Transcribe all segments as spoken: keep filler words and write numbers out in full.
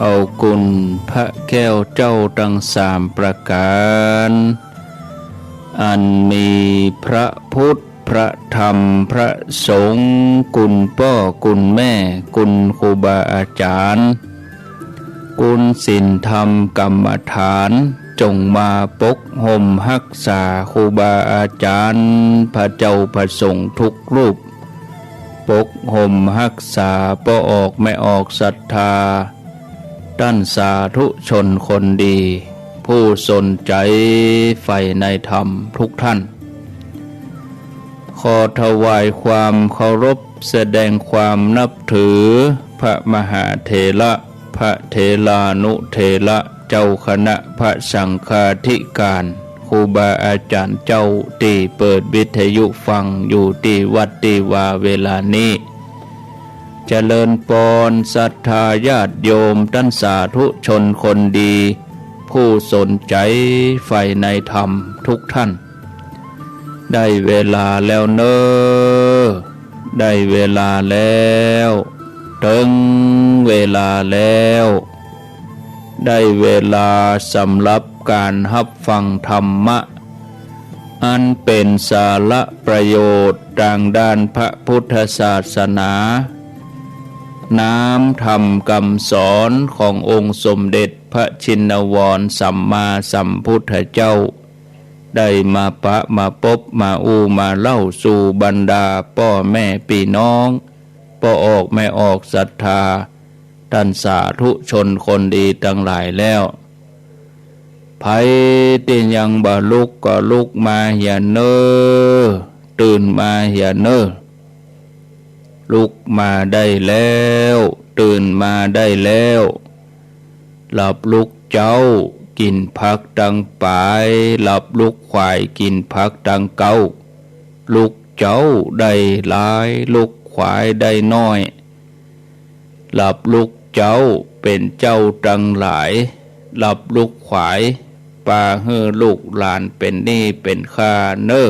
เอาคุณพระแก้วเจ้าตังสามประก๋าน อันมีพระพุทธ พระธรรม พระสงฆ์ คุณป้อ คุณแม่ คุณครูบาอาจ๋ารย์ คุณศีลธรรมกรรมฐาน จงมาปกฮ่มฮักษาครูบาอาจ๋ารย์ พระเจ้าพระสงฆ์ทุกรูป ปกฮ่มฮักษาป้อออกแม่ออกศรัทธา ต้านสาธุชนคนดี ผู้สนใจ๋ใฝ่ในธรรมทุกท่าน ขอถวายความเคารพแสดงความนับถือ พระมหาเถระ พระเถรานุเถระ เจ้าคณะพระสังฆาธิการ ครูบาอาจ๋ารย์เจ้าตี้เปิดวิทยุฟังอยู่ตี้วัดตี้วาเวลานี้ เจริญปอนศรัทธาญาติโยมต้านสาธุชนคนดี ผู้สนใจ๋ใฝ่ในธรรมทุกท่าน ได้เวลาแล้วเน่อ ได้เวลาแล้ว เถิงเวลาแล้ว ได้เวลาสำหรับก๋านฮับฟังธรรมะ อันเป๋นสาระประโยชน์ตางด้านพระพุทธศาสนา น้ำธรรมกำสอนขององค์สมเด็จพระชินวรสัมมาสัมพุทธเจ้า ได้มาปะมาปบมาอู้มาเล่าสู่บรรดาป้อแม่ปี้น้อง ป้อออกแม่ออกศรัทธา ต้านสาธุชนคนดีตังหลายแล้ว ใผตี้ยังบ่ลุกก็ลุกมาเหียเน่อ ตื่นมาเหียเน่อ ลุกมาได้แล้ว ตื่นมาได้แล้ว หลับลุกเจ๊า กิ๋นผักตังป๋าย หลับลุกขวาย กิ๋นผักตังเก๊า ลุกเจ๊าได้หลาย ลุกขวายได้น้อย หลับลุกเจ๊าเป๋นเจ้าตังหลาย หลับลุกขวาย ปาหื้อลูกหลานเป๋นหนี้เป๋นค่าเน่อ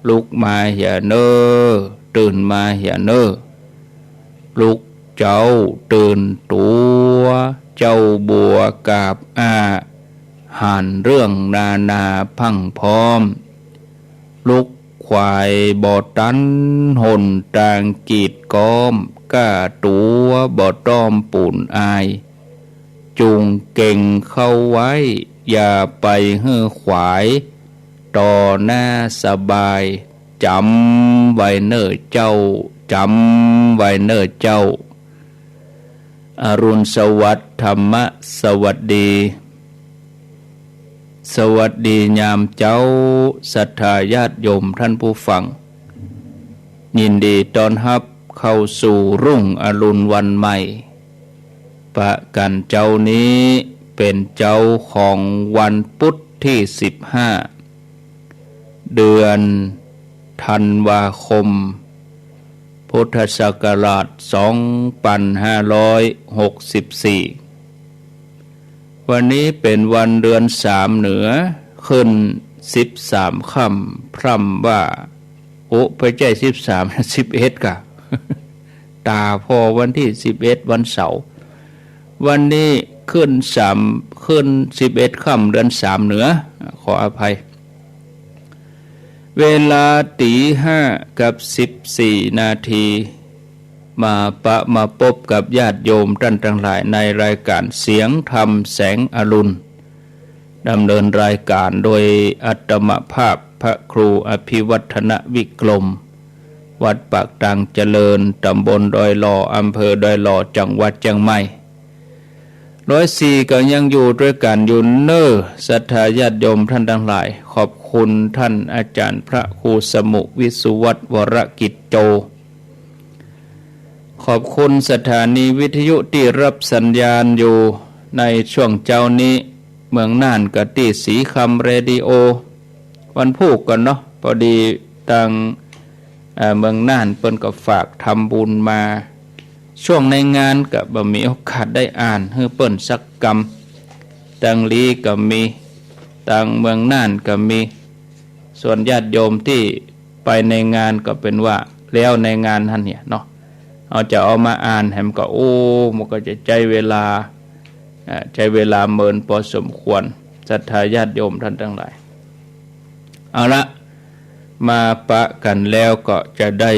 ลุกมาเหียเน่อ ตื่นมาเหียเน่อ ลุกเจ๊าตื่นตั๋ว เจ๊าบัวกาบอ้า หันเรื่องนานาพรั่งพร้อม ลุกขวายบ่ตันหนตางกีดก๊อม ก้าตั๋วบ่ต้อมปูนอาย จุ่งเก็งเข้าไว้ อย่าไปหื้อขวาย ต่อหน้าสบาย จ๋ำไว้เน่อเจ้า จ๋ำไว้เน่อเจ้า อรุณสวัสดิ์ธรรมะสวัสดี สวัสดียามเจ๊า ศรัทธาญาติโยมท่านผู้ฟัง ยินดีต้อนฮับเข้าสู่รุ่งอรุณวันใหม่ ปะกั๋นเจ๊านี้เป๋นเจ๊าของวันปุ๊ดตี้สิบห้า เดือนธันวาคม พุทธศักราชสองปันห้าร้อยหกสิบสี่ วันนี้เป๋นวันเดือนสามเหนือ ขึ้นสิบสามค่ำ พร่ำว่า โอ้ บ่ใจ้สิบสาม สิบเอ็ดก่ะ ต๋าผ่อวันตี้สิบเอ็ด วันเสาร์ วันนี้ขึ้นสาม ขึ้นสิบเอ็ดค่ำเดือนสามเหนือ ขออภัย เวลาตี๋ห้ากับสิบสี่นาที มาปะมาปบกับญาติโยมต้านตังหลายในรายก๋านเสียงธรรมแสงอรุณ ดำเนินรายก๋านโดยอาตมาภาพพระครูอภิวัฒนวิกรม วัดปากตางเจริญ ต๋ำบลดอยหล่อ อำเภอดอยหล่อ จังหวัดเจียงใหม่ ร้อยสี่ ก็ยังอยู่ตวยกั๋นอยู่เน่อ ศรัทธาญาติโยมต้านตังหลาย ขอบคุณต้านอาจ๋ารย์พระครูสมุห์ วิสุวัฒน์ วรกิจโจ ขอบคุณสถานีวิทยุตี้ฮับสัญญาณอยู่ในช่วงเจ๊านี้ เมืองน่านก็ตี้ศรีคำเรดิโอ วันพูกก่อนเนาะ ปอดีตาง เอ่อ เมืองน่านเปิ้นก็ฝากทำบุญมา ช่วงในงานก็บ่มีโอกาสได้อ่านหื้อเปิ้นสักกำ ตางลีก็มี ตางเมืองน่านก็มี ส่วนญาติโยมตี้ไปในงานก็เป๋นว่าแล้วในงานหั้นเนี่ยเนาะ เอาจะเอามาอ่านแหมก็ โอ้ มันก็จะใจ๊เวลา อ่า ใจ๊เวลาเมินปอสมควร ศรัทธาญาติโยมต้านตังหลาย เอาละ มาปะกั๋นแล้วก็จะได้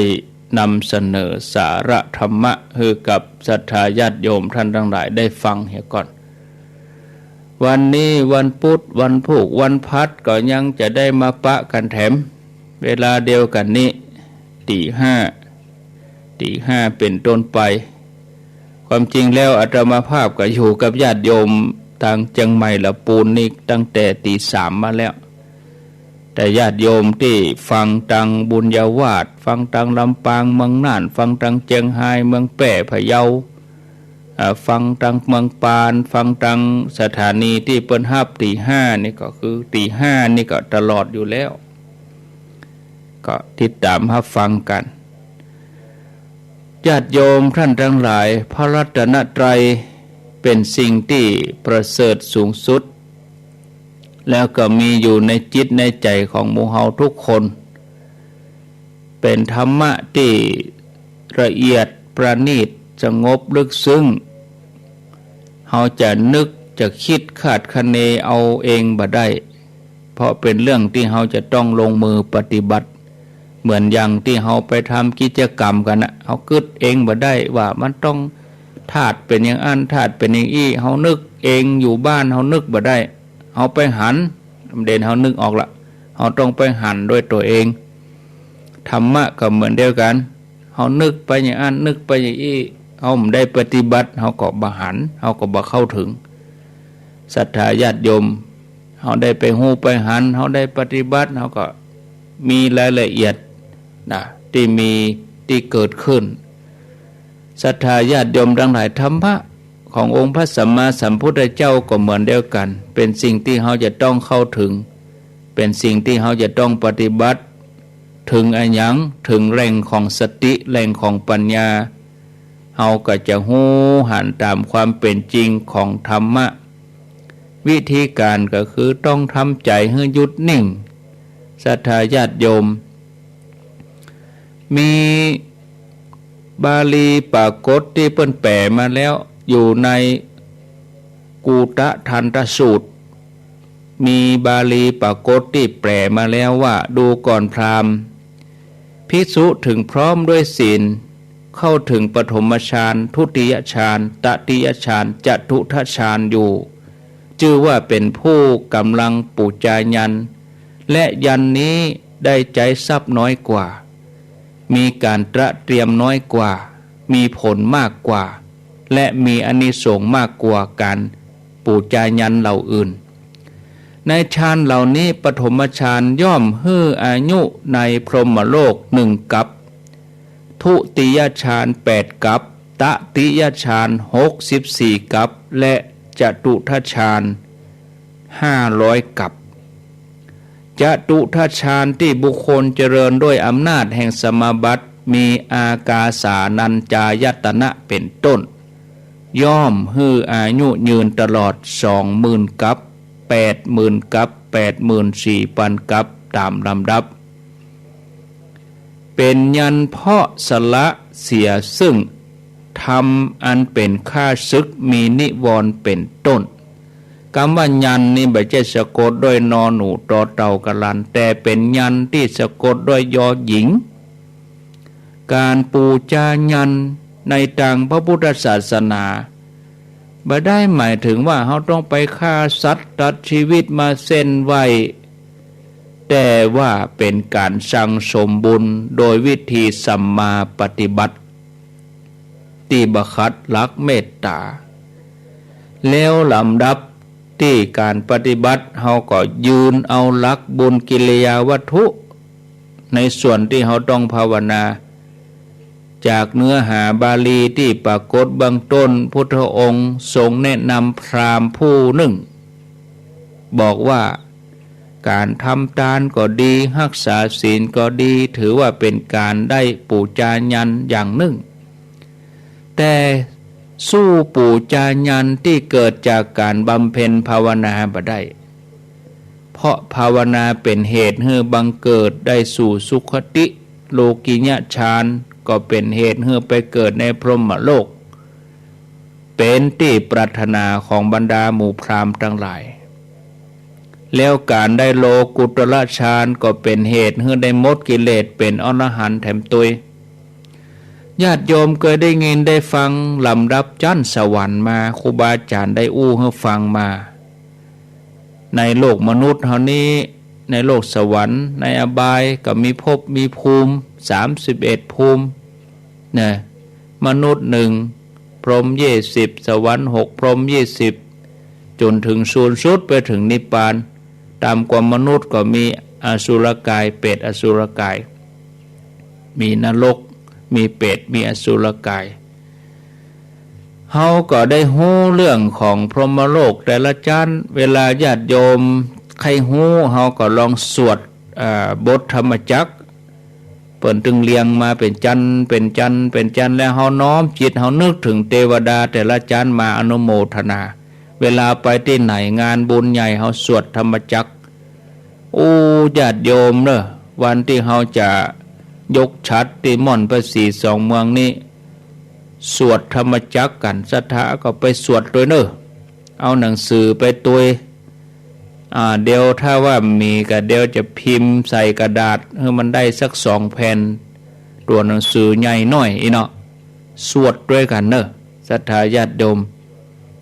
นำเสนอสาระธรรมะหื้อกับศรัทธาญาติโยมต้านตังหลายได้ฟังเหียก่อน วันนี้วันปุ๊ด วันพูก วันพัดก็ยังจะได้มาปะกั๋นแถม เวลาเดียวกั๋นนี้ ตี๋ห้า ตี๋ห้าเป๋นต้นไป ความจริงแล้วอาตมาภาพก็อยู่กับญาติโยมตางเจียงใหม่ละปูนนี่ตั้งแต่ตี๋สามมาแล้ว แต่ญาติโยมตี้ฟังตางบุญญาวาส ฟังตางลำปาง เมืองน่าน ฟังตางเจียงฮาย เมืองแป้ พะเยา อ่า ฟังตางเมืองปาน ฟังตางสถานีตี้เปิ้นฮับตี๋ห้านี่ก็คือตี๋ห้านี่ก็ตลอดอยู่แล้ว ก็ติดต๋ามฮับฟังกั๋น ญาติโยมต้านตังหลาย พระรัตนตรัยเป๋นสิ่งตี้ประเสริฐสูงสุด แล้วก็มีอยู่ในจิตในใจ๋ของหมู่เฮาทุกคน เป๋นธรรมะตี้ละเอียดประณีต สงบลึกซึ้ง เฮาจะนึกจะกึ๊ดคาดคะเนเอาเองบ่ได้ เพราะเป๋นเรื่องตี้เฮาจะต้องลงมือปฏิบัติ เหมือนอย่างตี้เฮาไปทำกิจกรรมกั๋นนะ เฮากึ๊ดเองบ่ได้ว่ามันต้องธาตุเป๋นอย่างอั้น ธาตุเป๋นอย่างอี้ เฮานึกเองอยู่บ้านเฮานึกบ่ได้ เฮาไปหัน เด่นเฮานึกออกละ เฮาต้องไปหันด้วยตั๋วเอง ธรรมะก็เหมือนเดียวกั๋น เฮานึกไปอย่างอั้น นึกไปอย่างอี้ เฮาบ่ได้ปฏิบัติ เฮาก็บ่หัน เฮาก็บ่เข้าเถิง ศรัทธาญาติโยม เฮาได้ไปฮู้ไปหัน เฮาได้ปฏิบัติ เฮาก็มีรายละเอียดนะ ตี้มี ตี้เกิดขึ้น ศรัทธาญาติโยมตังหลาย ธรรมะขององค์พระสัมมาสัมพุทธเจ้าก็เหมือนเดียวกั๋น เป๋นสิ่งตี้เฮาจะต้องเข้าเถิง เป๋นสิ่งตี้เฮาจะต้องปฏิบัติ เถิงอะหยัง เถิงแหล่งของสติ แหล่งของปัญญา เฮาก็จะฮู้หันต๋ามความเป๋นจริงของธรรมะ วิธีก๋านก็คือต้องทำใจ๋หื้อหยุดนิ่ง ศรัทธาญาติโยม มีบาลีปรากฏตี้เปิ้นแป๋มาแล้ว อยู่ในกูตทันตสูตร มีบาลีปรากฏตี้แป๋มาแล้วว่า ดูก่อนพราหมณ์ ภิกษุถึงพร้อมด้วยศีล เข้าถึงปฐมฌาน ทุติยฌาน ตติยฌาน จตุตถฌานอยู่ จื้อว่าเป๋นผู้กำลังปู๋จายันต์ และยันต์นี้ได้ใจ๊ทรัพย์น้อยกว่า มีก๋านตระเตรียมน้อยกว่า มีผลมากกว่า และมีอานิสงส์มากกว่าก๋านปู๋จายันต์เหล่าอื่น ในฌานเหล่านี้ ปฐมฌานย่อมหื้ออายุในพรหมโลกหนึ่งกัป ทุติยฌานแปดกัป ตติยฌานหกสิบสี่กัป และจตุตถฌานห้าร้อยกัป จตุตถฌานตี้บุคคลเจริญด้วยอำนาจแห่งสมาบัติ มีอากาสานัญจายตนะเป๋นต้น ย่อมหื้ออายุยืนตลอดสองหมื่นกัป แปดหมื่นกัป แปดหมื่นสี่ปันกัป ต๋ามลำดับ เป๋นยันต์เพราะสละเสียซึ่งธรรมอันเป๋นข้าศึก มีนิวรณ์เป๋นต้น กำว่ายันต์นี้บ่ใจ้สะกดด้วยนอหนูตอเต่ากะลัน แต่เป๋นยันต์ตี้สะกดด้วยยอหญิง ก๋านปู๋จายันต์ในตางพระพุทธศาสนา บ่ได้หมายเถิงว่าเฮาต้องไปฆ่าสัตว์ตัดชีวิตมาเส้นไหว้ แต่ว่าเป๋นก๋านสั่งสมบุญโดยวิธีสัมมาปฏิบัติ ตี้บ่ขัดหลักเมตต๋า แล้วลำดับตี้ก๋านปฏิบัติ เฮาก็ยืนเอาหลักบุญกิริยาวัตถุ ในส่วนตี้เฮาต้องภาวนา จากเนื้อหาบาลีตี้ปรากฏเบื้องต้น พุทธองค์ทรงแนะนำพราหมณ์ผู้นึ่ง บอกว่า ก๋านทำตานก็ดี ฮักษาศีลก็ดี ถือว่าเป๋นก๋านได้ปู๋จายันต์อย่างนึ่ง แต่สู้ปู๋จายันต์ตี้เกิดจากก๋านบำเพ็ญภาวนาบ่ได้ เพราะภาวนาเป๋นเหตุหื้อบังเกิดได้สู่สุคติ โลกิยฌาน ก็เป๋นเหตุหื้อไปเกิดในพรหมโลก เป๋นตี้ปรารถนาของบรรดาหมู่พราหมณ์ตังหลาย แล้วก๋านได้โลกุตตรฌานก็เป๋นเหตุหื้อได้หมดกิเลสเป๋นอรหันต์แถมตวย ญาติโยมเกยได้ยินได้ฟังลำดับจั๊นสวรรค์มา ครูบาอาจ๋ารย์ได้อู้หื้อฟังมา ในโลกมนุษย์เฮานี้ ในโลกสวรรค์ ในอบายก็มีภพมีภูมิ สามสิบเอ็ด ภูมิ นะ มนุษย์หนึ่ง พรหมยี่สิบ สวรรค์หก พรหมยี่สิบ จ๋นเถิงสูงสุดไปเถิงนิพพาน ต่ำกว่ามนุษย์ก็มีอสุรกาย เปรตอสุรกาย มีนรก มีเปรต มีอสุรกาย เฮาก็ได้ฮู้เรื่องของพรหมโลกแต่ละจั๊น เวลาญาติโยมใค่ฮู้ เฮาก็ลองสวด อ่า บทธรรมจักร เปิ้นตึงเรียงมาเป๋นจั๊น เป๋นจั๊น เป๋นจั๊น แล้วเฮาน้อมจิตเฮานึกเถิงเตวดาแต่ละจั๊นมาอนุโมทนา เวลาไปตี้ไหนงานบุญใหญ่เฮาสวดธรรมจักร อู้ ญาติโยมเน่อ วันตี้เฮาจะยกฉัตรตี้ม่อนพระศรีสองเมืองนี้ สวดธรรมจักรกั๋น ศรัทธาก็ไปสวดตวยเน่อ เอาหนังสือไปตวย อ่า เดี๋ยวถ้าว่ามีก็เดี๋ยวจะพิมพ์ใส่กระดาษหื้อมันได้สักสองแผ่น ตั๋วหนังสือใหญ่หน้อยอี้เนาะ สวดตวยกั๋นเน่อ ศรัทธาญาติโยม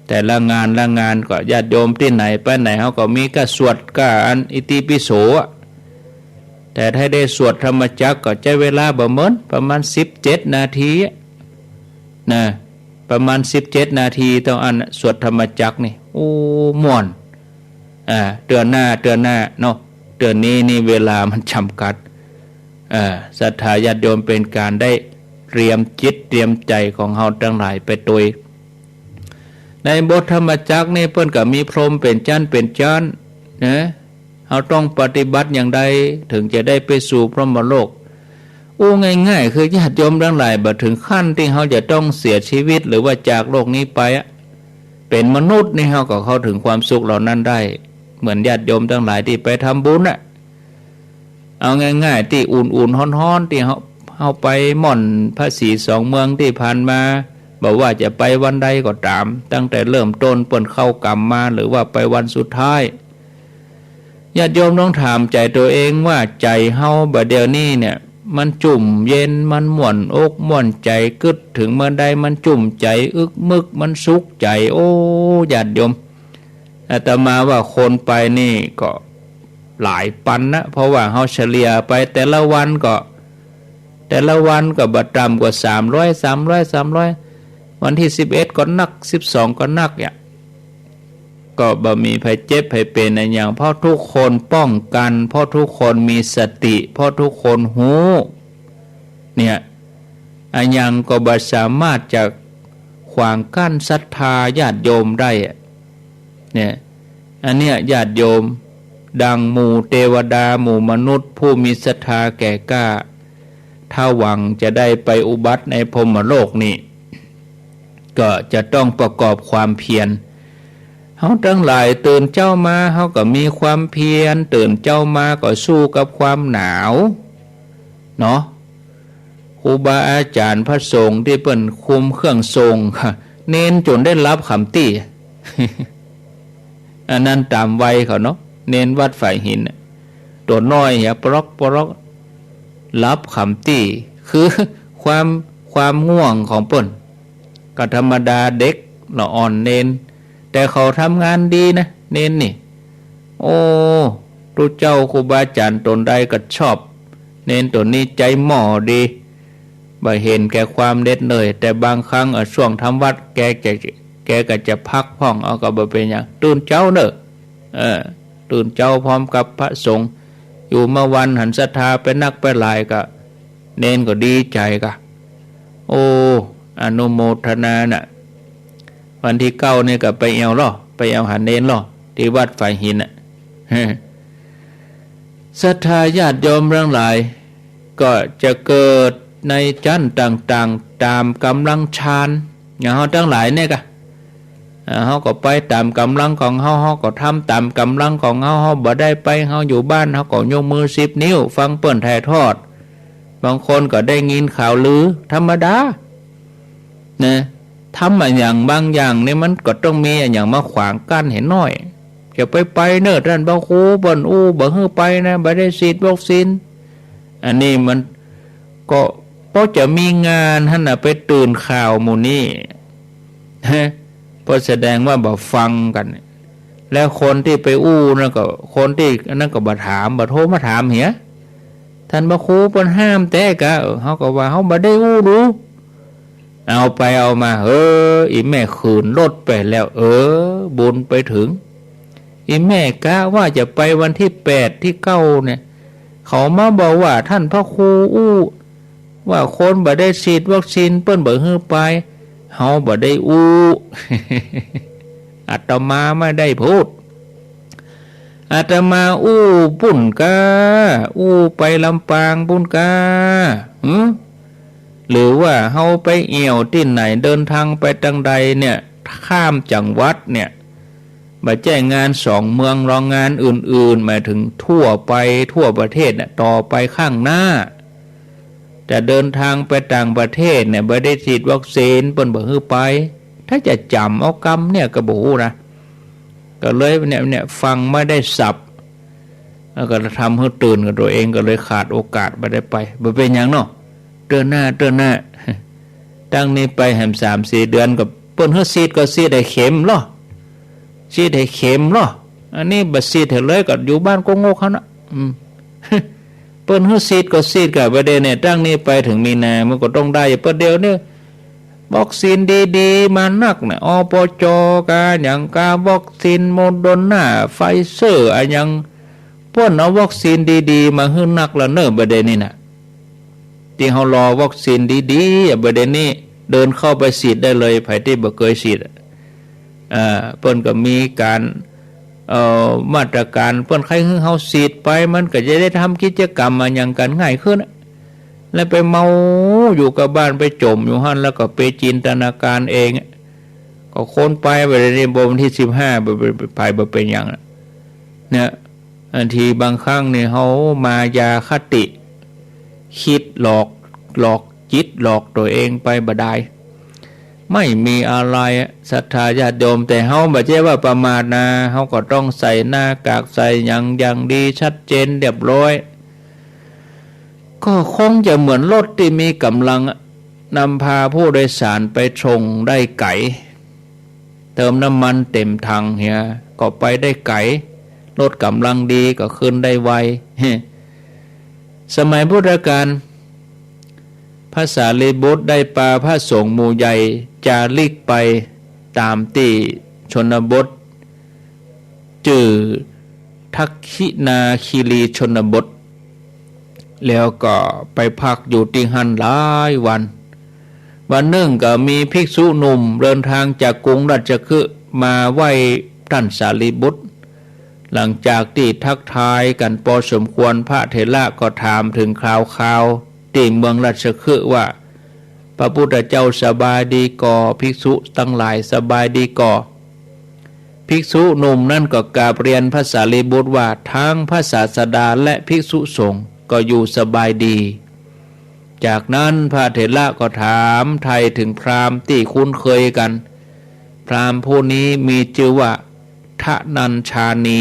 แต่ละงานละงานก็ญาติโยมตี้ไหนไปไหนเฮาก็มีก้าสวดก้าอันอิติปิโสอะ แต่ถ้าได้สวดธรรมจักรก็ใจ๊เวลาบ่เหมิน ประมาณสิบเจ็ดนาทีอะ นะ ประมาณสิบเจ็ดนาทีเต้าอั้นน่ะ สวดธรรมจักรนี่ โอ้ ม่วน อ่า เตื้อหน้า เตื้อหน้าเนาะ เตื้อนี้นี่เวลามันจ๋ำกัด เอ่อ ศรัทธาญาติโยมเป๋นก๋านได้เตรียมจิตเตรียมใจ๋ของเฮาตังหลายไปตวย ในบทธรรมจักรนี่เปิ้นก็มีพรหมเป๋นจั๊นเป๋นจั๊นนะ เฮาต้องปฏิบัติอย่างใดเถิงจะได้ไปสู่พรหมโลก อู้ง่ายๆ คือญาติโยมตังหลาย บ่เถิงขั้นตี้เฮาจะต้องเสียชีวิตหรือว่าจากโลกนี้ไปอะ เป๋นมนุษย์นี่เฮาก็เข้าเถิงความสุขเหล่านั้นได้ เหมือนญาติโยมตังหลายตี้ไปทำบุญน่ะ เอาง่ายๆ ตี้อุ่นๆ ฮ้อนๆ ตี้เฮา เฮาไปม่อนพระศรีสองเมืองตี้ผ่านมา บ่ว่าจะไปวันใดก็ต๋าม ตั้งแต่เริ่มต้นเปิ้นเข้ากรรมมา หรือว่าไปวันสุดท้าย ญาติโยมลองถามใจ๋ตั๋วเองว่า ใจ๋เฮาบ่าเดี่ยวนี้เนี่ย มันจุ่มเย็น มันม่วนอกม่วนใจ๋ กึ๊ดเถิงเมื่อใด มันจุ่มใจ๋ อึกมึก มันสุขใจ๋ โอ้ ญาติโยม อาตมาว่าคนไปนี่ก็หลายปันนะ เพราะว่าเฮาเฉลี่ยไปแต่ละวันก็ แต่ละวันก็บ่ต่ำกว่าสามร้อย สามร้อย สามร้อย วันตี้สิบเอ็ดก็นัก สิบสองก็นักเนี่ย ก็บ่มีใผเจ็บใผเป๋นอะหยัง เพราะทุกคนป้องกัน เพราะทุกคนมีสติ เพราะทุกคนฮู้ เนี่ย อะหยังก็บ่สามารถจะขวางกั้นศรัทธาญาติโยมได้อะ เนี่ย อันเนี้ยญาติโยม ดังหมู่เตวดา หมู่มนุษย์ผู้มีศรัทธาแก่กล้า ถ้าหวังจะได้ไปอุบัติในพรหมโลกนี่ ก็จะต้องประกอบความเพียร เฮาตังหลายตื่นเจ๊ามา เฮาก็มีความเพียร ตื่นเจ๊ามาก็สู้กับความหนาว เนาะ ครูบาอาจ๋ารย์พระสงฆ์ตี้เปิ้นคุมเครื่องสงฆ์ เณรจ๋นได้หลับขำตี้ อันนั้นต๋ามวัยเขาเนาะ เณรวัดฝายหินน่ะ ตั๋วน้อยเหีย ปลอกปลอก หลับขำตี้ คือความ ความง่วงของเปิ้น ก็ธรรมดาเด็กละอ่อนเณร แต่เขาทำงานดีนะ เณรนี่ โอ้ ตุ๊เจ้าครูบาอาจ๋ารย์ต๋นใดก็ชอบ เณรต๋นนี้ใจ๋หม้อดี บ่เห็นแก่ความเหน็ดเหนื่อย แต่บางครั้ง เอ่อ ช่วงทำวัตร แกจะ แกก็จะพักพ่อง เอาก็บ่เป๋นหยัง ตื่นเจ๊าเน่อ เออ ตื่นเจ๊าพร้อมกับพระสงฆ์ อยู่มาวันหันศรัทธาไปนักไปหลายก็ เณรก็ดีใจ๋กะ โอ้ อนุโมทนาน่ะ วันตี้เก้านี่ก็ไปแอ่วลอ ไปแอ่วหาเณรลอ ตี้วัดฝายหินน่ะ ศรัทธาญาติโยมตังหลาย ก็จะเกิดในจั๊นต่างๆ ต๋ามก๋ำลังฌาน อย่างเฮาตังหลายเนี่ยกะ อ่า เฮาก็ไปต๋ามก๋ำลังของเฮา เฮาก็ทำต๋ามก๋ำลังของเฮา เฮาบ่ได้ไป เฮาอยู่บ้าน เฮาก็ยกมือสิบนิ้ว ฟังเปิ้นถ่ายทอด บางคนก็ได้ยินข่าวลือ ธรรมดา นะ ทำอะหยังบางอย่างนี่มันก็ต้องมีอะหยังมาขวางกั้นเหียน้อย จะไปไปเน่อ ต้านพระครูเปิ้นอู้บ่หื้อไปนะ บ่ได้ฉีดวัคซีน อันนี้มันก็ พอจะมีงานหั้นน่ะ ไปตื่นข่าวหมู่นี้ ฮะ ก็แสดงว่าบ่ฟังกั๋น แล้วคนตี้ไปอู้นั่นก็ คนตี้อันนั้นก็บ่ถาม บ่โทรมาถามเหีย ต้านพระครูเปิ้นห้ามแต๊กะ เออ เฮาก็ว่าเฮาบ่ได้อู้ดู เอาไปเอามา เออ อี่แม่ขึ้นรถไปแล้ว เออ บุญไปเถิง อี่แม่กะว่าจะไปวันตี้แปดตี้เก้าเนี่ย เขามาบอกว่าต้านพระครูอู้ ว่าคนบ่ได้ฉีดวัคซีนเปิ้นบ่หื้อไป เฮาบ่ได้อู้ อาตมาไม่ได้พูด อาตมาอู้ปุ้นกา อู้ไปลำปางปุ้นกา หึ หรือว่าเฮาไปแอ่วตี้ไหน เดินทางไปตางใดเนี่ย ข้ามจังหวัดเนี่ย บ่ใจ้งานสองเมืองหรอก งานอื่นๆ หมายถึงทั่วไป ทั่วประเทศน่ะ ต่อไปข้างหน้า จะเดินทางไปต่างประเทศเนี่ย บ่ได้ฉีดวัคซีน เปิ้นบ่หื้อไป ถ้าจะจ๋ำเอากำเนี่ยก็บ่ฮู้นะ ก็เลยเนี่ย เนี่ย ฟังไม่ได้สับ แล้วก็ทำหื้อตื่นกับตั๋วเอง ก็เลยขาดโอกาสบ่ได้ไป บ่เป๋นหยังเนาะ เตื้อหน้า เตื้อหน้า ตั้งนี้ไปแหมสามสี่เดือนก็ เปิ้นหื้อฉีดก็ฉีดหื้อเข็มลอ ฉีดหื้อเข็มลอ อันนี้บ่ฉีดหื้อเลยก็อยู่บ้านก็งกหั้นน่ะ อืม เปิ้นหื้อฉีดก็ฉีดกะบ่ได้เนี่ย ตั้งนี้ไปเถิงมีนา มันก็ต้องได้ เพราะเดี๋ยวนี้วัคซีนดีๆ มานักเนี่ย อปจ กาหยังกา วัคซีนโมเดอร์นา ไฟเซอร์ อะหยัง เปิ้นเอาวัคซีนดีๆ มาหื้อนักละเน่อ บ่าเดี่ยวนี้น่ะ ตี้เฮารอวัคซีนดีๆ อะ บ่าเดี่ยวนี้เดินเข้าไปฉีดได้เลย ใผตี้บ่เกยฉีดอะ อ่า เปิ้นก็มีก๋าน เอ่อ มาตรก๋าน เปิ้นใค่หื้อเฮาฉีดไป มันก็จะได้ทำกิจกรรมอะหยังกั๋นง่ายขึ้นอะ แล้วไปเมาอยู่กับบ้าน ไปจ๋มอยู่หั้น แล้วก็ไปจินตนาการเองอะ ก็คนไป บ่าเดี่ยวนี้ บ่าวันตี้สิบห้า ไป ไป ไป ไป บ่เป๋นหยังอะ เนี่ย บางทีบางครั้งนี่เฮามายาคติ กึ๊ดหลอก หลอกจิตหลอกตั๋วเองไปบ่ดาย ไม่มีอะไรอะ ศรัทธาญาติโยม แต่เฮาบ่ใจ้ว่าประมาทนะ เฮาก็ต้องใส่หน้ากาก ใส่หยังอย่างดี ชัดเจนเรียบร้อย ก็คงจะเหมือนรถตี้มีก๋ำลังอะ นำพาผู้โดยสารไปส่งได้ไก๋ เติมน้ำมันเต็มถังเหีย ก็ไปได้ไก๋ รถก๋ำลังดีก็ขึ้นได้ไว สมัยพุทธกาล พระสารีบุตรได้ปาพระสงฆ์หมู่ใหญ่จาริกไปต๋ามตี้ชนบท จื้อทักขิณาคีรีชนบท แล้วก็ไปพักอยู่ตี้หั้นหลายวัน วันนึ่งก็มีภิกษุหนุ่มเดินทางจากกรุงราชคฤห์มาไหว้ต้านสารีบุตร หลังจากตี้ทักทายกั๋นปอสมควร พระเถระก็ถามเถิงคราวคาวตี้เมืองราชคฤห์ว่า พระพุทธเจ้าสบายดีก่อ ภิกษุตังหลายสบายดีก่อ ภิกษุหนุ่มนั้นก็กราบเรียนพระสารีบุตรว่า ทั้งพระศาสดาและภิกษุสงฆ์ก็อยู่สบายดี จากนั้นพระเถระก็ถามไถ่เถิงพราหมณ์ตี้คุ้นเคยกั๋น พราหมณ์ผู้นี้มีจื้อว่าทนัญชานี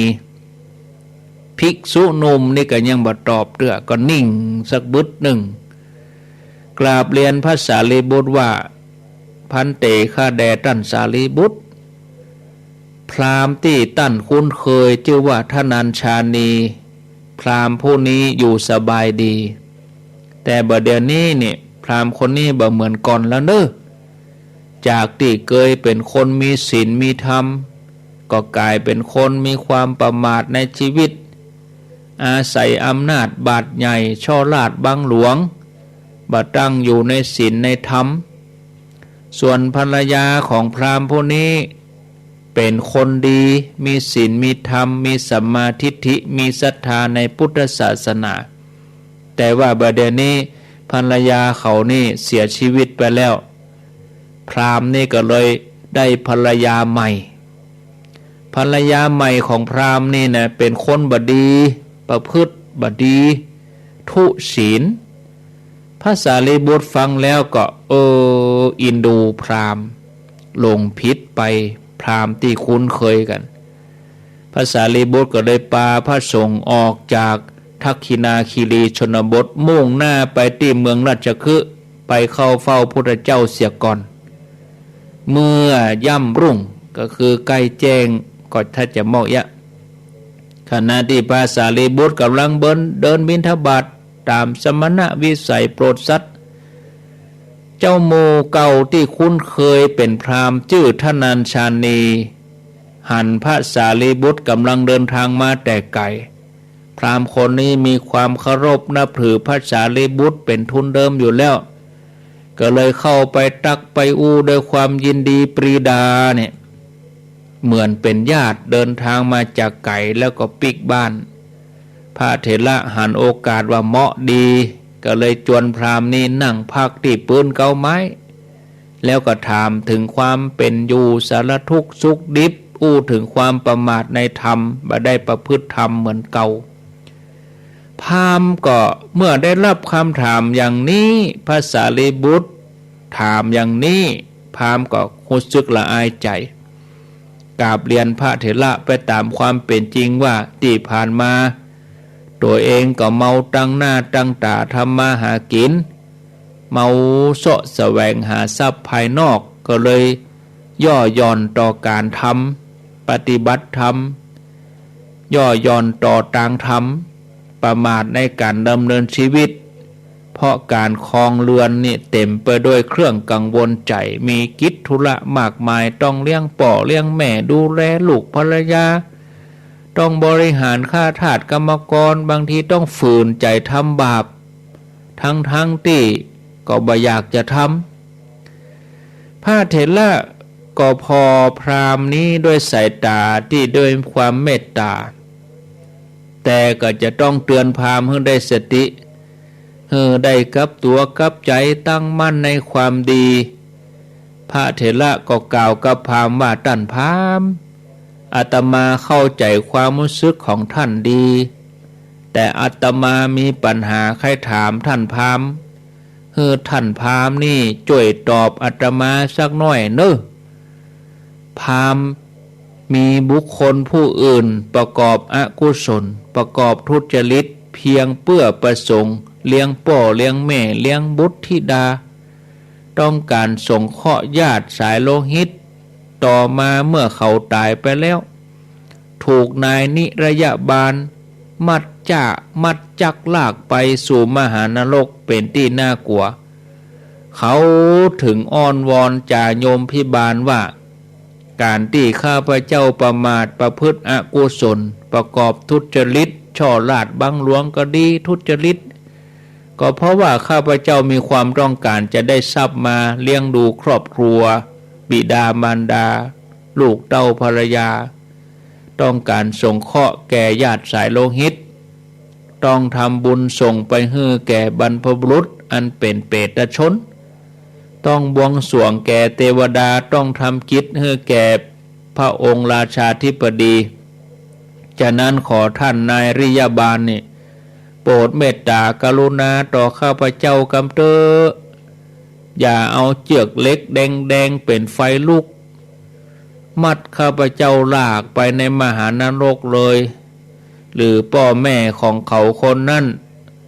ภิกษุหนุ่มนี่ก็ยังบ่ตอบเตื้อ ก็นิ่งสักบึดนึ่ง กราบเรียนพระสารีบุตรว่า ภันเต ข้าแด่ต้านสารีบุตร พราหมณ์ตี้ต้านคุ้นเคยจื้อว่าทนัญชานี พราหมณ์ผู้นี้อยู่สบายดี แต่บ่าเดี่ยวนี้นี่ พราหมณ์คนนี้บ่เหมือนก่อนแล้วเน่อ จากตี้เกยเป๋นคนมีศีลมีธรรม ก็ก๋ายเป๋นคนมีความประมาทในชีวิต อาศัยอำนาจบาทใหญ่ ช่อราชย์บังหลวง บ่ตั้งอยู่ในศีลในธรรม ส่วนภรรยาของพราหมณ์ผู้นี้เป๋นคนดี มีศีลมีธรรม มีสัมมาทิฏฐิ มีศรัทธาในพุทธศาสนา แต่ว่าบ่าเดี่ยวนี้ภรรยาเขานี่เสียชีวิตไปแล้ว พราหมณ์นี่ก็เลยได้ภรรยาใหม่ ภรรยาใหม่ของพราหมณ์นี่นะ เป๋นคนบ่ดี ประพฤติบ่ดี ทุศีล พระสารีบุตรฟังแล้วก็ เออ เอ็นดูพราหมณ์ หลงผิดไป พราหมณ์ตี้คุ้นเคยกั๋น พระสารีบุตรก็เลยปาพระสงฆ์ออกจากทักขิณาคีรีชนบท มุ่งหน้าไปตี้เมืองราชคฤห์ ไปเข้าเฝ้าพุทธเจ้าเสียก่อน เมื่อย่ำรุ่ง ก็คือใก้แจ้ง ก็ถ้าจะมอกเยียะ ขณะตี้พระสารีบุตรก่ำลังเดิน เดินบิณฑบาตต๋ามสมณวิสัยโปรดสัตว์ เจ้าหมู่เก่าตี้คุ้นเคยเป๋นพราหมณ์จื้อทนัญชานี หันพระสารีบุตรก่ำลังเดินทางมาแต่ไก๋ พราหมณ์คนนี้มีความเคารพนับถือพระสารีบุตรเป๋นทุนเดิมอยู่แล้ว ก็เลยเข้าไปตั๊กไปอู้ด้วยความยินดีปรีดาเนี่ย เหมือนเป๋นญาติเดินทางมาจากไก๋แล้วก็ปิ๊กบ้าน พระเถระหันโอกาสว่าเหมาะดี ก็เลยจวนพราหมณ์นี้นั่งพักตี้ปื๊นเก๊าไม้ แล้วก็ถามเถิงความเป๋นอยู่สารทุกข์สุขดิบ อู้เถิงความประมาทในธรรม บ่ได้ประพฤติธรรมเหมือนเก่า พราหมณ์ก็เมื่อได้ฮับคำถามอย่างนี้ พระสารีบุตรถามอย่างนี้ พราหมณ์ก็ฮู้สึกละอายใจ๋ กราบเรียนพระเถระไปต๋ามความเป๋นจริงว่า ตี้ผ่านมา ตั๋วเองก็เมาตั้งหน้าตั้งต๋าทำมาหากิ๋น เมาเซาะแสวงหาทรัพย์ภายนอก ก็เลยย่อหย่อนต่อก๋านธรรม ปฏิบัติธรรม ย่อหย่อนต่อตางธรรม ประมาทในก๋านดำเนินชีวิต เพราะก๋านครองเฮือนนี่เต๋มไปด้วยเครื่องกังวลใจ๋ มีกิจธุระมากมาย ต้องเลี้ยงป้อเลี้ยงแม่ ดูแลลูกภรรยา ต้องบริหารข้าทาสกรรมกร บางทีต้องฝืนใจ๋ทำบาป ทั้งๆ ตี้ก็บ่อยากจะทำ พระเถระก็ผ่อพราหมณ์นี้ด้วยสายต๋าตี้ด้วยความเมตต๋า แต่ก็จะต้องเตือนพราหมณ์หื้อได้สติ หื้อได้กลับตั๋วกลับใจ๋ตั้งมั่นในความดี พระเถระก็กล่าวกับพราหมณ์ว่า ต้านพราหมณ์ อาตมาเข้าใจ๋ความฮู้สึกของต้านดี แต่อาตมามีปัญหาใค่ถามต้านพราหมณ์ หื้อต้านพราหมณ์นี่จ้วยตอบอาตมาสักหน้อยเน่อ พราหมณ์มีบุคคลผู้อื่นประกอบอกุศล ประกอบทุจริต เพียงเปื้อประสงค์เลี้ยงป้อเลี้ยงแม่ เลี้ยงบุตรธิดา ต้องก๋านสงเคราะห์ญาติสายโลหิต ต่อมาเมื่อเขาต๋ายไปแล้ว ถูกนายนิรยบาลมัจจะ มัจจักลากไปสู่มหานรกเป๋นตี้น่ากลัว เขาเถิงอ้อนวอนจาโยมพิบาลว่า ก๋านตี้ข้าพเจ้าประมาทประพฤติอกุศล ประกอบทุจริต ช่อราชบังหลวงก็ดี ทุจริต ก็เพราะว่าข้าพเจ้ามีความต้องก๋านจะได้ทรัพย์มาเลี้ยงดูครอบครัว บิดามารดา ลูกเต้าภรรยา ต้องก๋านสงเคราะห์แก่ญาติสายโลหิต ต้องทำบุญส่งไปหื้อแก่บรรพบุรุษอันเป๋นเปรตชน ต้องบวงสรวงแก่เตวดา ต้องทำกิจหื้อแก่พระองค์ราชาธิบดี ฉะนั้นขอต้านนายนิรยบาลนี่ โปรดเมตตากรุณาต่อข้าพเจ้ากำเต๊อะ อย่าเอาเจื้อกเหล็กแดงๆ เป๋นไฟลุก มัดข้าพเจ้าลากไปในมหานรกเลย หรือป้อแม่ของเขาคนนั้น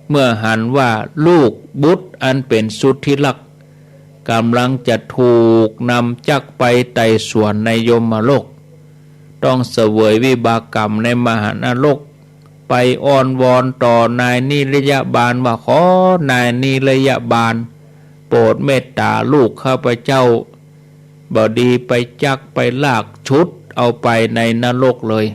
เมื่อหันว่าลูกบุตรอันเป๋นสุดที่ฮัก ก๋ำลังจะถูกนำจักไปไต่สวนในยมโลก ต้องเสวยวิบากกรรมในมหานรก ไปอ้อนวอนต่อนายนิรยบาลว่า ขอนายนิรยบาล โปรดเมตตาลูกข้าพเจ้า บ่ดีไปจักไปลากชุดเอาไปในนรกเลย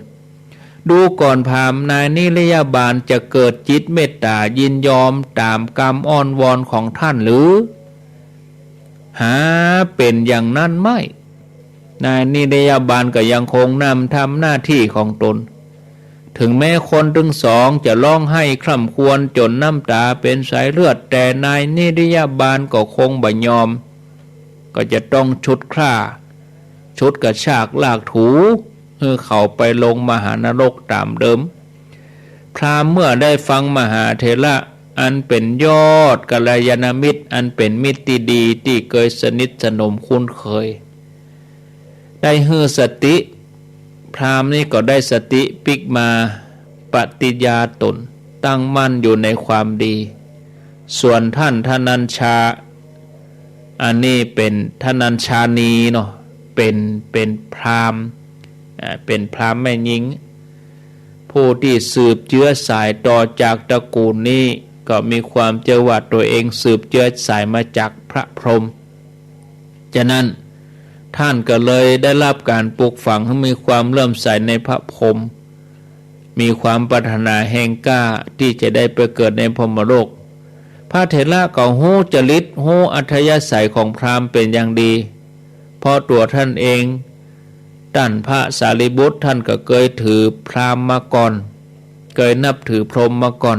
ดูก่อนพราหมณ์ นายนิรยบาลจะเกิดจิตเมตตายินยอมต๋ามกำอ้อนวอนของต้านหรือ หาเป๋นอย่างนั้นไม่ นายนิรยบาลก็ยังคงนำทำหน้าตี้ของตน เถิงแม้คนตึงสองจะฮ้องไห้คร่ำครวญจ๋นน้ำต๋าเป๋นสายเลือด แต่นายนิรยบาลก็คงบ่ยอม ก็จะต้องชุดคร่า ชุดกระชากลากถู หื้อเขาไปลงมหานรกต๋ามเดิม พราหมณ์เมื่อได้ฟังมหาเถระอันเป๋นยอดกัลยาณมิตร อันเป๋นมิตรตี้ดีตี้เกยสนิทสนมคุ้นเคย ได้หื้อสติ พราหมณ์นี่ก็ได้สติปิ๊กมาปฏิญาตน ตั้งมั่นอยู่ในความดี ส่วนท่านทนัญชา อันนี้เป๋นทนัญชานีเนาะ เป๋น เป๋นพราหมณ์ อ่า เป๋นพราหมณ์แม่ญิง ผู้ตี้สืบเจื๊อสายต่อจากตระกู๋ลนี้ ก็มีความเจื้อว่าตั๋วเองสืบเจื๊อสายมาจากพระพรหม ฉะนั้นท่านก็เลยได้ฮับก๋านปลูกฝังหื้อมีความเลื่อมใสในพระพรหม มีความปรารถนาแฮงกล้าตี้จะได้ไปเกิดในพรหมโลก พระเถระก็ฮู้จริต ฮู้อัธยาศัยของพราหมณ์เป๋นอย่างดี เพราะตั๋วท่านเอง ต้านพระสารีบุตรท่านก็เกยถือพราหมณ์มาก่อน เกยนับถือพรหมมาก่อน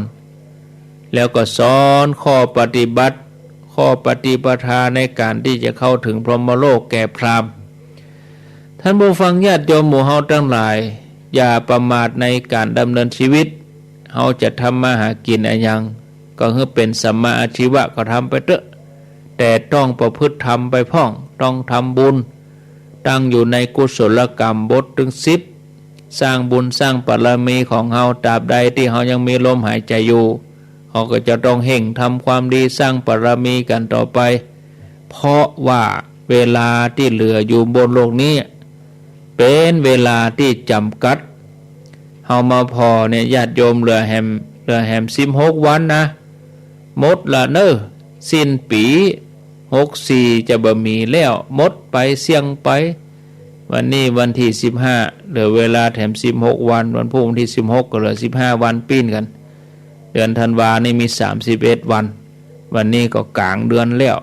แล้วก็สอนข้อปฏิบัติ ข้อปฏิปทาในก๋านตี้จะเข้าเถิงพรหมโลกแก่พราหมณ์ ท่านผู้ฟังญาติโยมหมู่เฮาตังหลาย อย่าประมาทในก๋านดำเนินชีวิต เฮาจะทำมาหากิ๋นอะหยัง ก็หื้อเป๋นสัมมาอาชีวะก็ทำไปเต๊อะ แต่ต้องประพฤติธรรมไปพ่อง ต้องทำบุญ ตั้งอยู่ในกุศลกรรมบทตึงสิบ สร้างบุญสร้างบารมีของเฮา ตราบใดตี้เฮายังมีลมหายใจ๋อยู่ เฮาก็จะต้องเฮ่งทำความดีสร้างบารมีกั๋นต่อไป เพราะว่าเวลาตี้เหลืออยู่บนโลกนี้ เป๋นเวลาตี้จ๋ำกัด เฮามาผ่อเนี่ย ญาติโยม เหลือแหม เหลือแหมสิบหกวันนะ หมดละเน่อ สิ้นปี๋ หกสี่ จะบ่มีแล้ว หมดไป เสี้ยงไป วันนี้วันตี้สิบห้า เหลือเวลาแถมสิบหกวัน วันพุธวันตี้สิบหก ก็เหลือสิบห้าวันปี้นกั๋น เดือนธันวานี่มีสามสิบเอ็ดวัน วันนี้ก็ก๋างเดือนแล้ว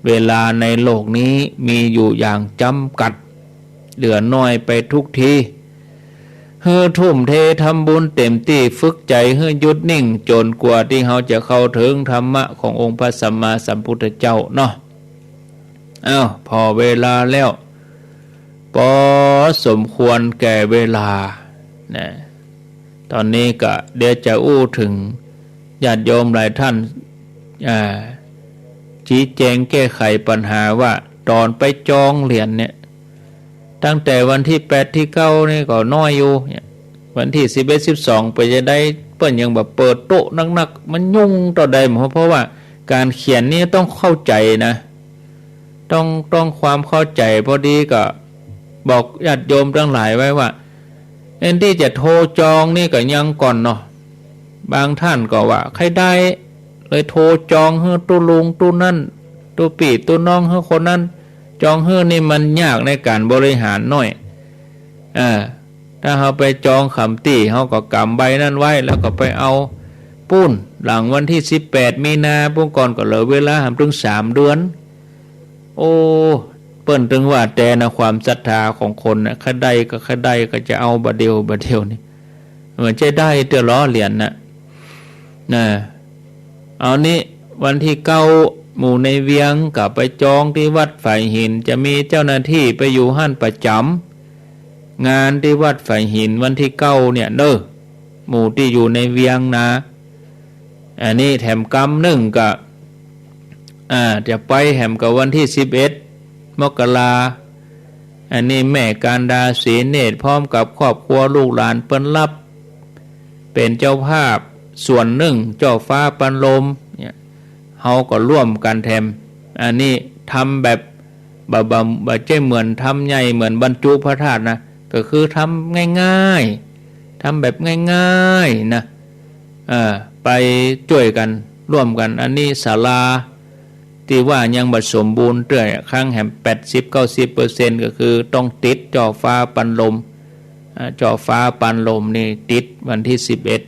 เวลาในโลกนี้มีอยู่อย่างจ๋ำกัด เหลือน้อยไปทุกที หื้อทุ่มเททำบุญเต๋มตี้ ฝึกใจ๋หื้อหยุดนิ่ง จ๋นกว่าตี้เฮาจะเข้าเถิงธรรมะขององค์พระสัมมาสัมพุทธเจ้าเนาะ อ้าว ผ่อเวลาแล้ว ปอสมควรแก่เวลานะ ต๋นนี้ก็เดี๋ยวจะอู้เถิงญาติโยมหลายต้าน อ่า ชี้แจงแก้ไขปัญหาว่า ต๋อนไปจองเหรียญเนี่ย ตั้งแต่วันตี้แปดตี้เก้านี่ก็น้อยอยู่เนี่ย วันตี้สิบเอ็ด สิบสอง ไปจะได้ เปิ้นยังบ่เปิดโต๊ะนักๆ มันยุ่งเต้าใด เพราะว่าก๋านเขียนนี่ต้องเข้าใจ๋นะ ต้อง ต้องความเข้าใจ๋ พอดีก็บอกญาติโยมตังหลายไว้ว่า แทนตี้จะโทรจองนี่ก็ยังก่อนเนาะ บางต้านก็ว่าใค่ได้ เลยโทรจองหื้อตุ๊ลุงตุ๊นั่น ตุ๊ปี้ตุ๊น้องหื้อคนนั้น จองหื้อนี่มันยากในก๋านบริหารหน้อย เออ ถ้าเฮาไปจองขำตี้ เฮาก็ก๋ำใบนั้นไว้ แล้วก็ไปเอาปู๊น หลังวันตี้สิบแปดมีนาปู๊นก่อน ก็เหลือเวลาแหมตึงสามเดือน โอ้ เปิ้นตึงว่าแต๊นะ ความศรัทธาของคนนะ ใค่ได้ก็ใค่ได้ ก็จะเอาบ่าเดี่ยวบ่าเดี่ยวนี่ มันจะได้เตื้อหรอเหรียญน่ะ นะ เอานี้ วันตี้เก้า หมู่ในเวียงก็ไปจองตี้วัดฝายหิน จะมีเจ้าหน้าตี้ไปอยู่หั้นประจ๋ำ งานตี้วัดฝายหินวันตี้เก้าเนี่ยเน่อ หมู่ตี้อยู่ในเวียงนะ อันนี้แถมกำนึ่งก็ อ่า จะไปแหมก็วันตี้สิบเอ็ด มกรา อันนี้แม่กันดา ศรีเนตร พร้อมกับครอบครัวลูกหลานเปิ้นฮับ เป๋นเจ้าภาพส่วนนึ่ง เจ้าฟ้าปันลมเนี่ย เฮาก็ร่วมกั๋นแถม อันนี้ทำแบบ บ่ บ่ บ่ใจ้เหมือนทำใหญ่เหมือนบรรจุพระธาตุนะ ก็คือทำง่ายๆ ทำแบบง่ายๆ นะ เออ ไปจ้วยกั๋น ร่วมกั๋น อันนี้ศาลา ตี้ว่ายังบ่สมบูรณ์เตื้อ ครั้งแหมแปดสิบ เก้าสิบเปอร์เซ็นต์ ก็คือต้องติดเจ้าฟ้าปันลม อ่า เจ้าฟ้าปันลมนี่ติดวันตี้สิบเอ็ด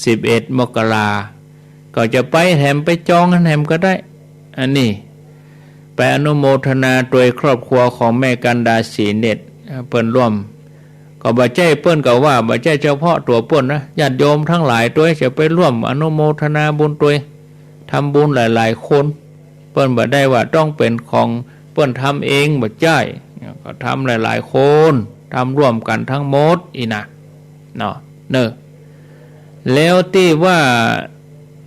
สิบเอ็ด มกรา ก็จะไปแหมไปจองหั้นแหมก็ได้ อันนี้ ไปอนุโมทนาตวยครอบครัวของแม่กันดา ศรีเนตร อ่า เปิ้นร่วม ก็บ่ใจ้ เปิ้นก็ว่าบ่ใจ้เฉพาะตั๋วเปิ้นนะ ญาติโยมตังหลายตวยจะไปร่วมอนุโมทนาบุญตวย ทำบุญหลายๆ คน เปิ้นบ่ได้ว่าต้องเป๋นของเปิ้นทำเอง บ่ใจ้ ก็ทำหลายๆ คน ทำร่วมกั๋นตังหมดอี้นะ เนาะ เน่อ แล้วตี้ว่า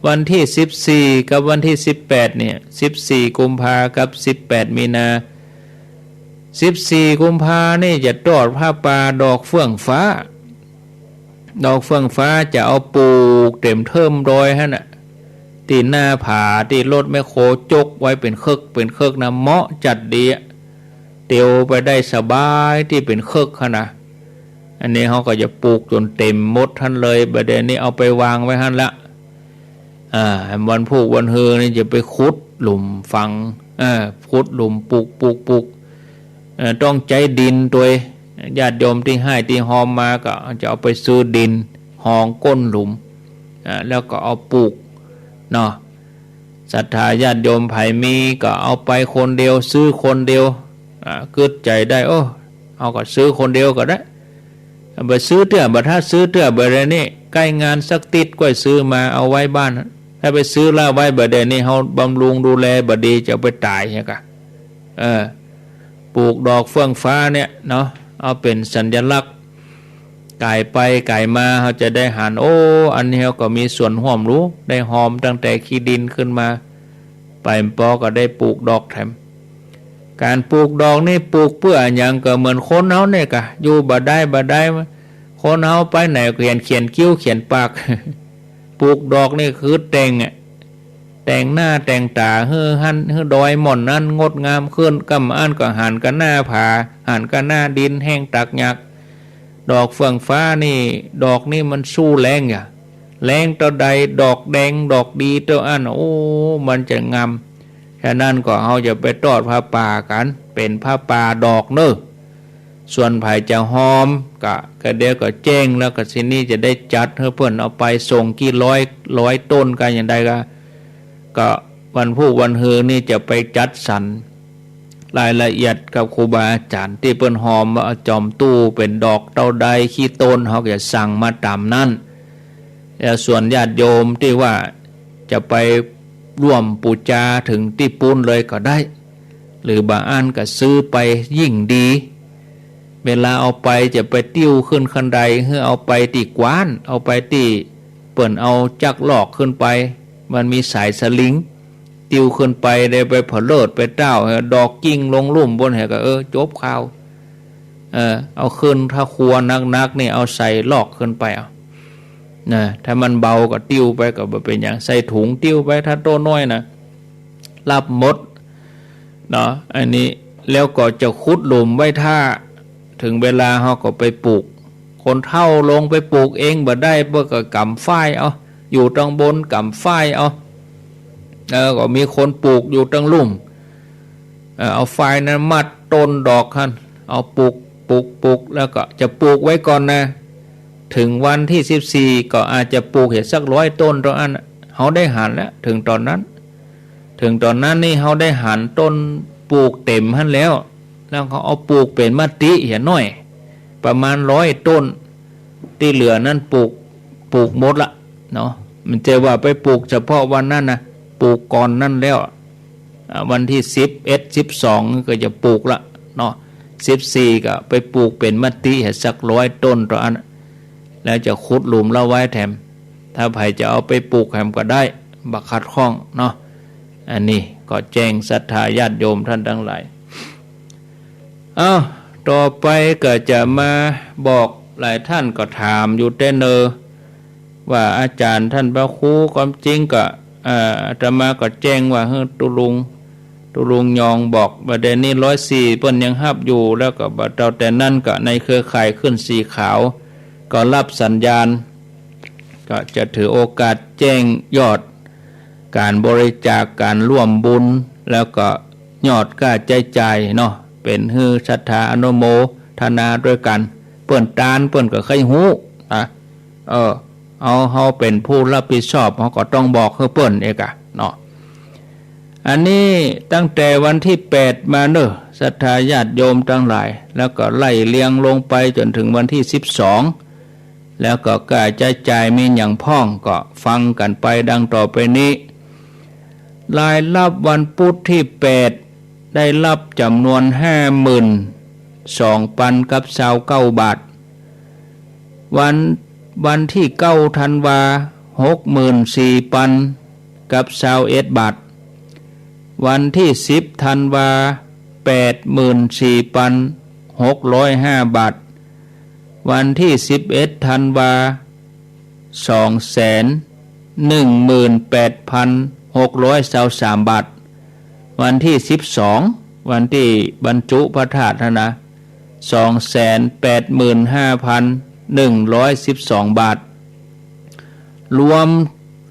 วันตี้สิบสี่กับวันตี้สิบแปดเนี่ย สิบสี่กุมภากับสิบแปดมีนา สิบสี่กุมภานี่จะตอดผ้าป่าดอกเฟื่องฟ้า ดอกเฟื่องฟ้าจะเอาปลูกเต็มเทิมดอยหั้นน่ะ ตี้หน้าผาตี้รถแมคโครจกไว้เป๋นเคิกเป๋นเคิกนะ เหมาะจัดดีอะ เตียวไปได้สบายตี้เป๋นเคิกหั้นน่ะ อันนี้เฮาก็จะปลูกจ๋นเต็มหมดหั้นเลย บ่าเดี่ยวนี้เอาไปวางไว้หั้นละ อ่า วันพูกวันฮือนี่จะไปขุดหลุมฝัง เออ ขุดหลุมปลูก ปลูก ปลูก เอ่อ ต้องใจ๊ดินตวย ญาติโยมตี้ให้ตี้ฮอมมาก็จะเอาไปซื้อดินฮองก้นหลุม อ่า แล้วก็เอาปลูกเนาะ ศรัทธาญาติโยมใผมีก็เอาไปคนเดียว ซื้อคนเดียว อ่า กึ๊ดใจ๋ได้ โอ้ เอาก็ซื้อคนเดียวก็ได้ เอาไปซื้อเตื้อ บ่ถ้าซื้อเตื้อ บ่าเดี่ยวนี้ใก้งานสักติ๊ดก้อยซื้อมาเอาไว้บ้าน ถ้าไปซื้อแล้วไว้ บ่าเดี่ยวนี้เฮาบำรุงดูแลบ่ดี จะเอาไปต๋ายเหียก่ะ เออ ปลูกดอกเฟื่องฟ้าเนี่ยเนาะ เอาเป๋นสัญลักษณ์ ก๋ายไปก๋ายมาเฮาจะได้หัน โอ้ อันนี้เฮาก็มีส่วนฮ่วมลู ได้ฮอมตั้งแต่ขี้ดินขึ้นมา ไปปอก็ได้ปลูกดอกแถม ก๋านปลูกดอกนี่ปลูกเปื้ออะหยัง ก็เหมือนคนเฮาเนี่ยก่ะ อยู่บ่ได้บ่ได้ คนเฮาไปไหนก็เขียน เขียนคิ้วเขียนปาก ปลูกดอกนี่คือแต่งอะ แต่งหน้าแต่งต๋าหื้อหั้นหื้อดอยหม่อนนั้นงดงามขึ้น ก้ำอั้นก็หันก้าหน้าผา หันก้าหน้าดินแห้งตักหยัก ดอกเฟื่องฟ้านี่ ดอกนี่มันสู้แล้งอะ แล้งเต้าใดดอกแดงดอกดีเต้าอั้น โอ้ มันจะงาม ฉะนั้นก็เฮาจะไปตอดผ้าป่ากั๋น เป๋นผ้าป่าดอกเน่อ ส่วนใผจะฮอมก็ ก็เดี๋ยวก็แจ้ง แล้วก็ทีนี้จะได้จัดหื้อเปิ้นเอาไปส่งกี่ร้อย ร้อยต้นกั๋นอย่างใดก็ ก็วันพูกวันฮือนี่จะไปจัดสรรรายละเอียดกับครูบาอาจ๋ารย์ตี้เปิ้นฮอมว่าเอาจอมตู้เป๋นดอกเต้าใดกี่ต้น เฮาก็จะสั่งมาต๋ามนั้น แล้วส่วนญาติโยมตี้ว่าจะไปร่วมปู๋จาเถิงตี้ปู๊นเลยก็ได้ หรือบ่าอั้นก็ซื้อไปยิ่งดี เวลาเอาไปจะไปติ้วขึ้นคันได หื้อเอาไปตี้กว้าน เอาไปตี้เปิ้นเอาจักรลอกขึ้นไป มันมีสายสลิง ติ้วขึ้นไปได้ไปผะเลิดไปต้าว ดอกกิ้งลงลุ่มปู๊นเหียก็ เออ จบข่าว เออ เอาขึ้น ถ้าคัวหนักๆ นี่เอาใส่ลอกขึ้นไปเอา นะ ถ้ามันเบาก็ติ้วไปก็บ่เป๋นหยัง ใส่ถุงติ้วไป ถ้าโต้น้อยนะ ฮับหมดเนาะ อันนี้ แล้วก็จะขุดหลุมไว้ถ้า เถิงเวลาเฮาก็ไปปลูก คนเฒ่าลงไปปลูกเองบ่ได้ เปิ้นก็ก๋ำฝ้ายเอา อยู่ตังบนก๋ำฝ้ายเอา เออ ก็มีคนปลูกอยู่ตังลุ่ม เออ เอาฝ้ายนั้นมัดต้นดอกหั้น เอาปลูก ปลูก ปลูก แล้วก็จะปลูกไว้ก่อนนะ เถิงวันตี้สิบสี่ก็อาจจะปลูกเหียสักร้อยต้นเต้าอั้น เฮาได้หันแล้ว เถิงต๋อนนั้น เถิงต๋อนนั้นนี่เฮาได้หันต้นปลูกเต็มหั้นแล้ว แล้วเขาเอาปลูกเป๋นมะติเหียหน้อย ประมาณร้อยต้น ตี้เหลือนั้นปลูก ปลูกหมดละเนาะ มันจะว่าไปปลูกเฉพาะวันนั้นนะ ปลูกก่อนนั้นแล้ว อ่า วันตี้สิบเอ็ด สิบสองก็จะปลูกละเนาะ สิบสี่ก็ไปปลูกเป๋นมะติเหียสักร้อยต้นเต้าอั้น แล้วจะขุดหลุมละไว้แถม ถ้าใผจะเอาไปปลูกแถมก็ได้ บ่ขัดข้องเนาะ อันนี้ก็แจ้งศรัทธาญาติโยมท่านตังหลาย เอ้า ต่อไปก็จะมาบอก หลายท่านก็ถามอยู่แต๊เนอ ว่าอาจ๋ารย์ต้านพระครู ความจริงก็ เอ่อ อาตมาก็แจ้งว่าหื้อตุ๊ลุง ตุ๊ลุงยองบอก บ่าเดี่ยวนี้ร้อยสี่เปิ้นยังฮับอยู่ แล้วก็บ่าเต้าแต่นั้นก็ในเครือข่ายขึ้นสีขาว ก็ฮับสัญญาณ ก็จะถือโอกาสแจ้งยอดก๋านบริจาค ก๋านร่วมบุญ แล้วก็ยอดก้าใจ๊จ่ายเนาะ เป๋นหื้อศรัทธาอนุโมทนาตวยกั๋น เปิ้นตานเปิ้นก็ใค่ฮู้นะ เออ เอา เฮาเป๋นผู้ฮับผิดชอบ เฮาก็ต้องบอกหื้อเปิ้นเอกอะเนาะ อันนี้ตั้งแต่วันตี้แปดมาเนอะ ศรัทธาญาติโยมตังหลาย แล้วก็ไล่เรียงลงไปจ๋นเถิงวันตี้สิบสอง แล้วก็ก้าใจ๊จ่ายมีหยังพ่องก็ฟังกั๋นไปดังต่อไปนี้ รายฮับวันปุ๊ดตี้แปด ได้ฮับจ๋ำนวนห้าหมื่นสองปันกับซาวเก้าบาท วัน วันตี้เก้าธันวา หกหมื่นสี่ปันกับซาวเอ็ดบาท วันตี้สิบธันวา แ แปดหมื่นสี่พันหกร้อยห้าบาท วันตี้สิบเอ็ดธันวา สองแสนหนึ่งหมื่นแปดพันหกร้อยซาวสามบาท วันตี้สิบสอง วันตี้บรรจุพระธาตุหั้นนะ สองแสนแปดหมื่นห้าพันหนึ่งร้อยสิบสองบาท รวม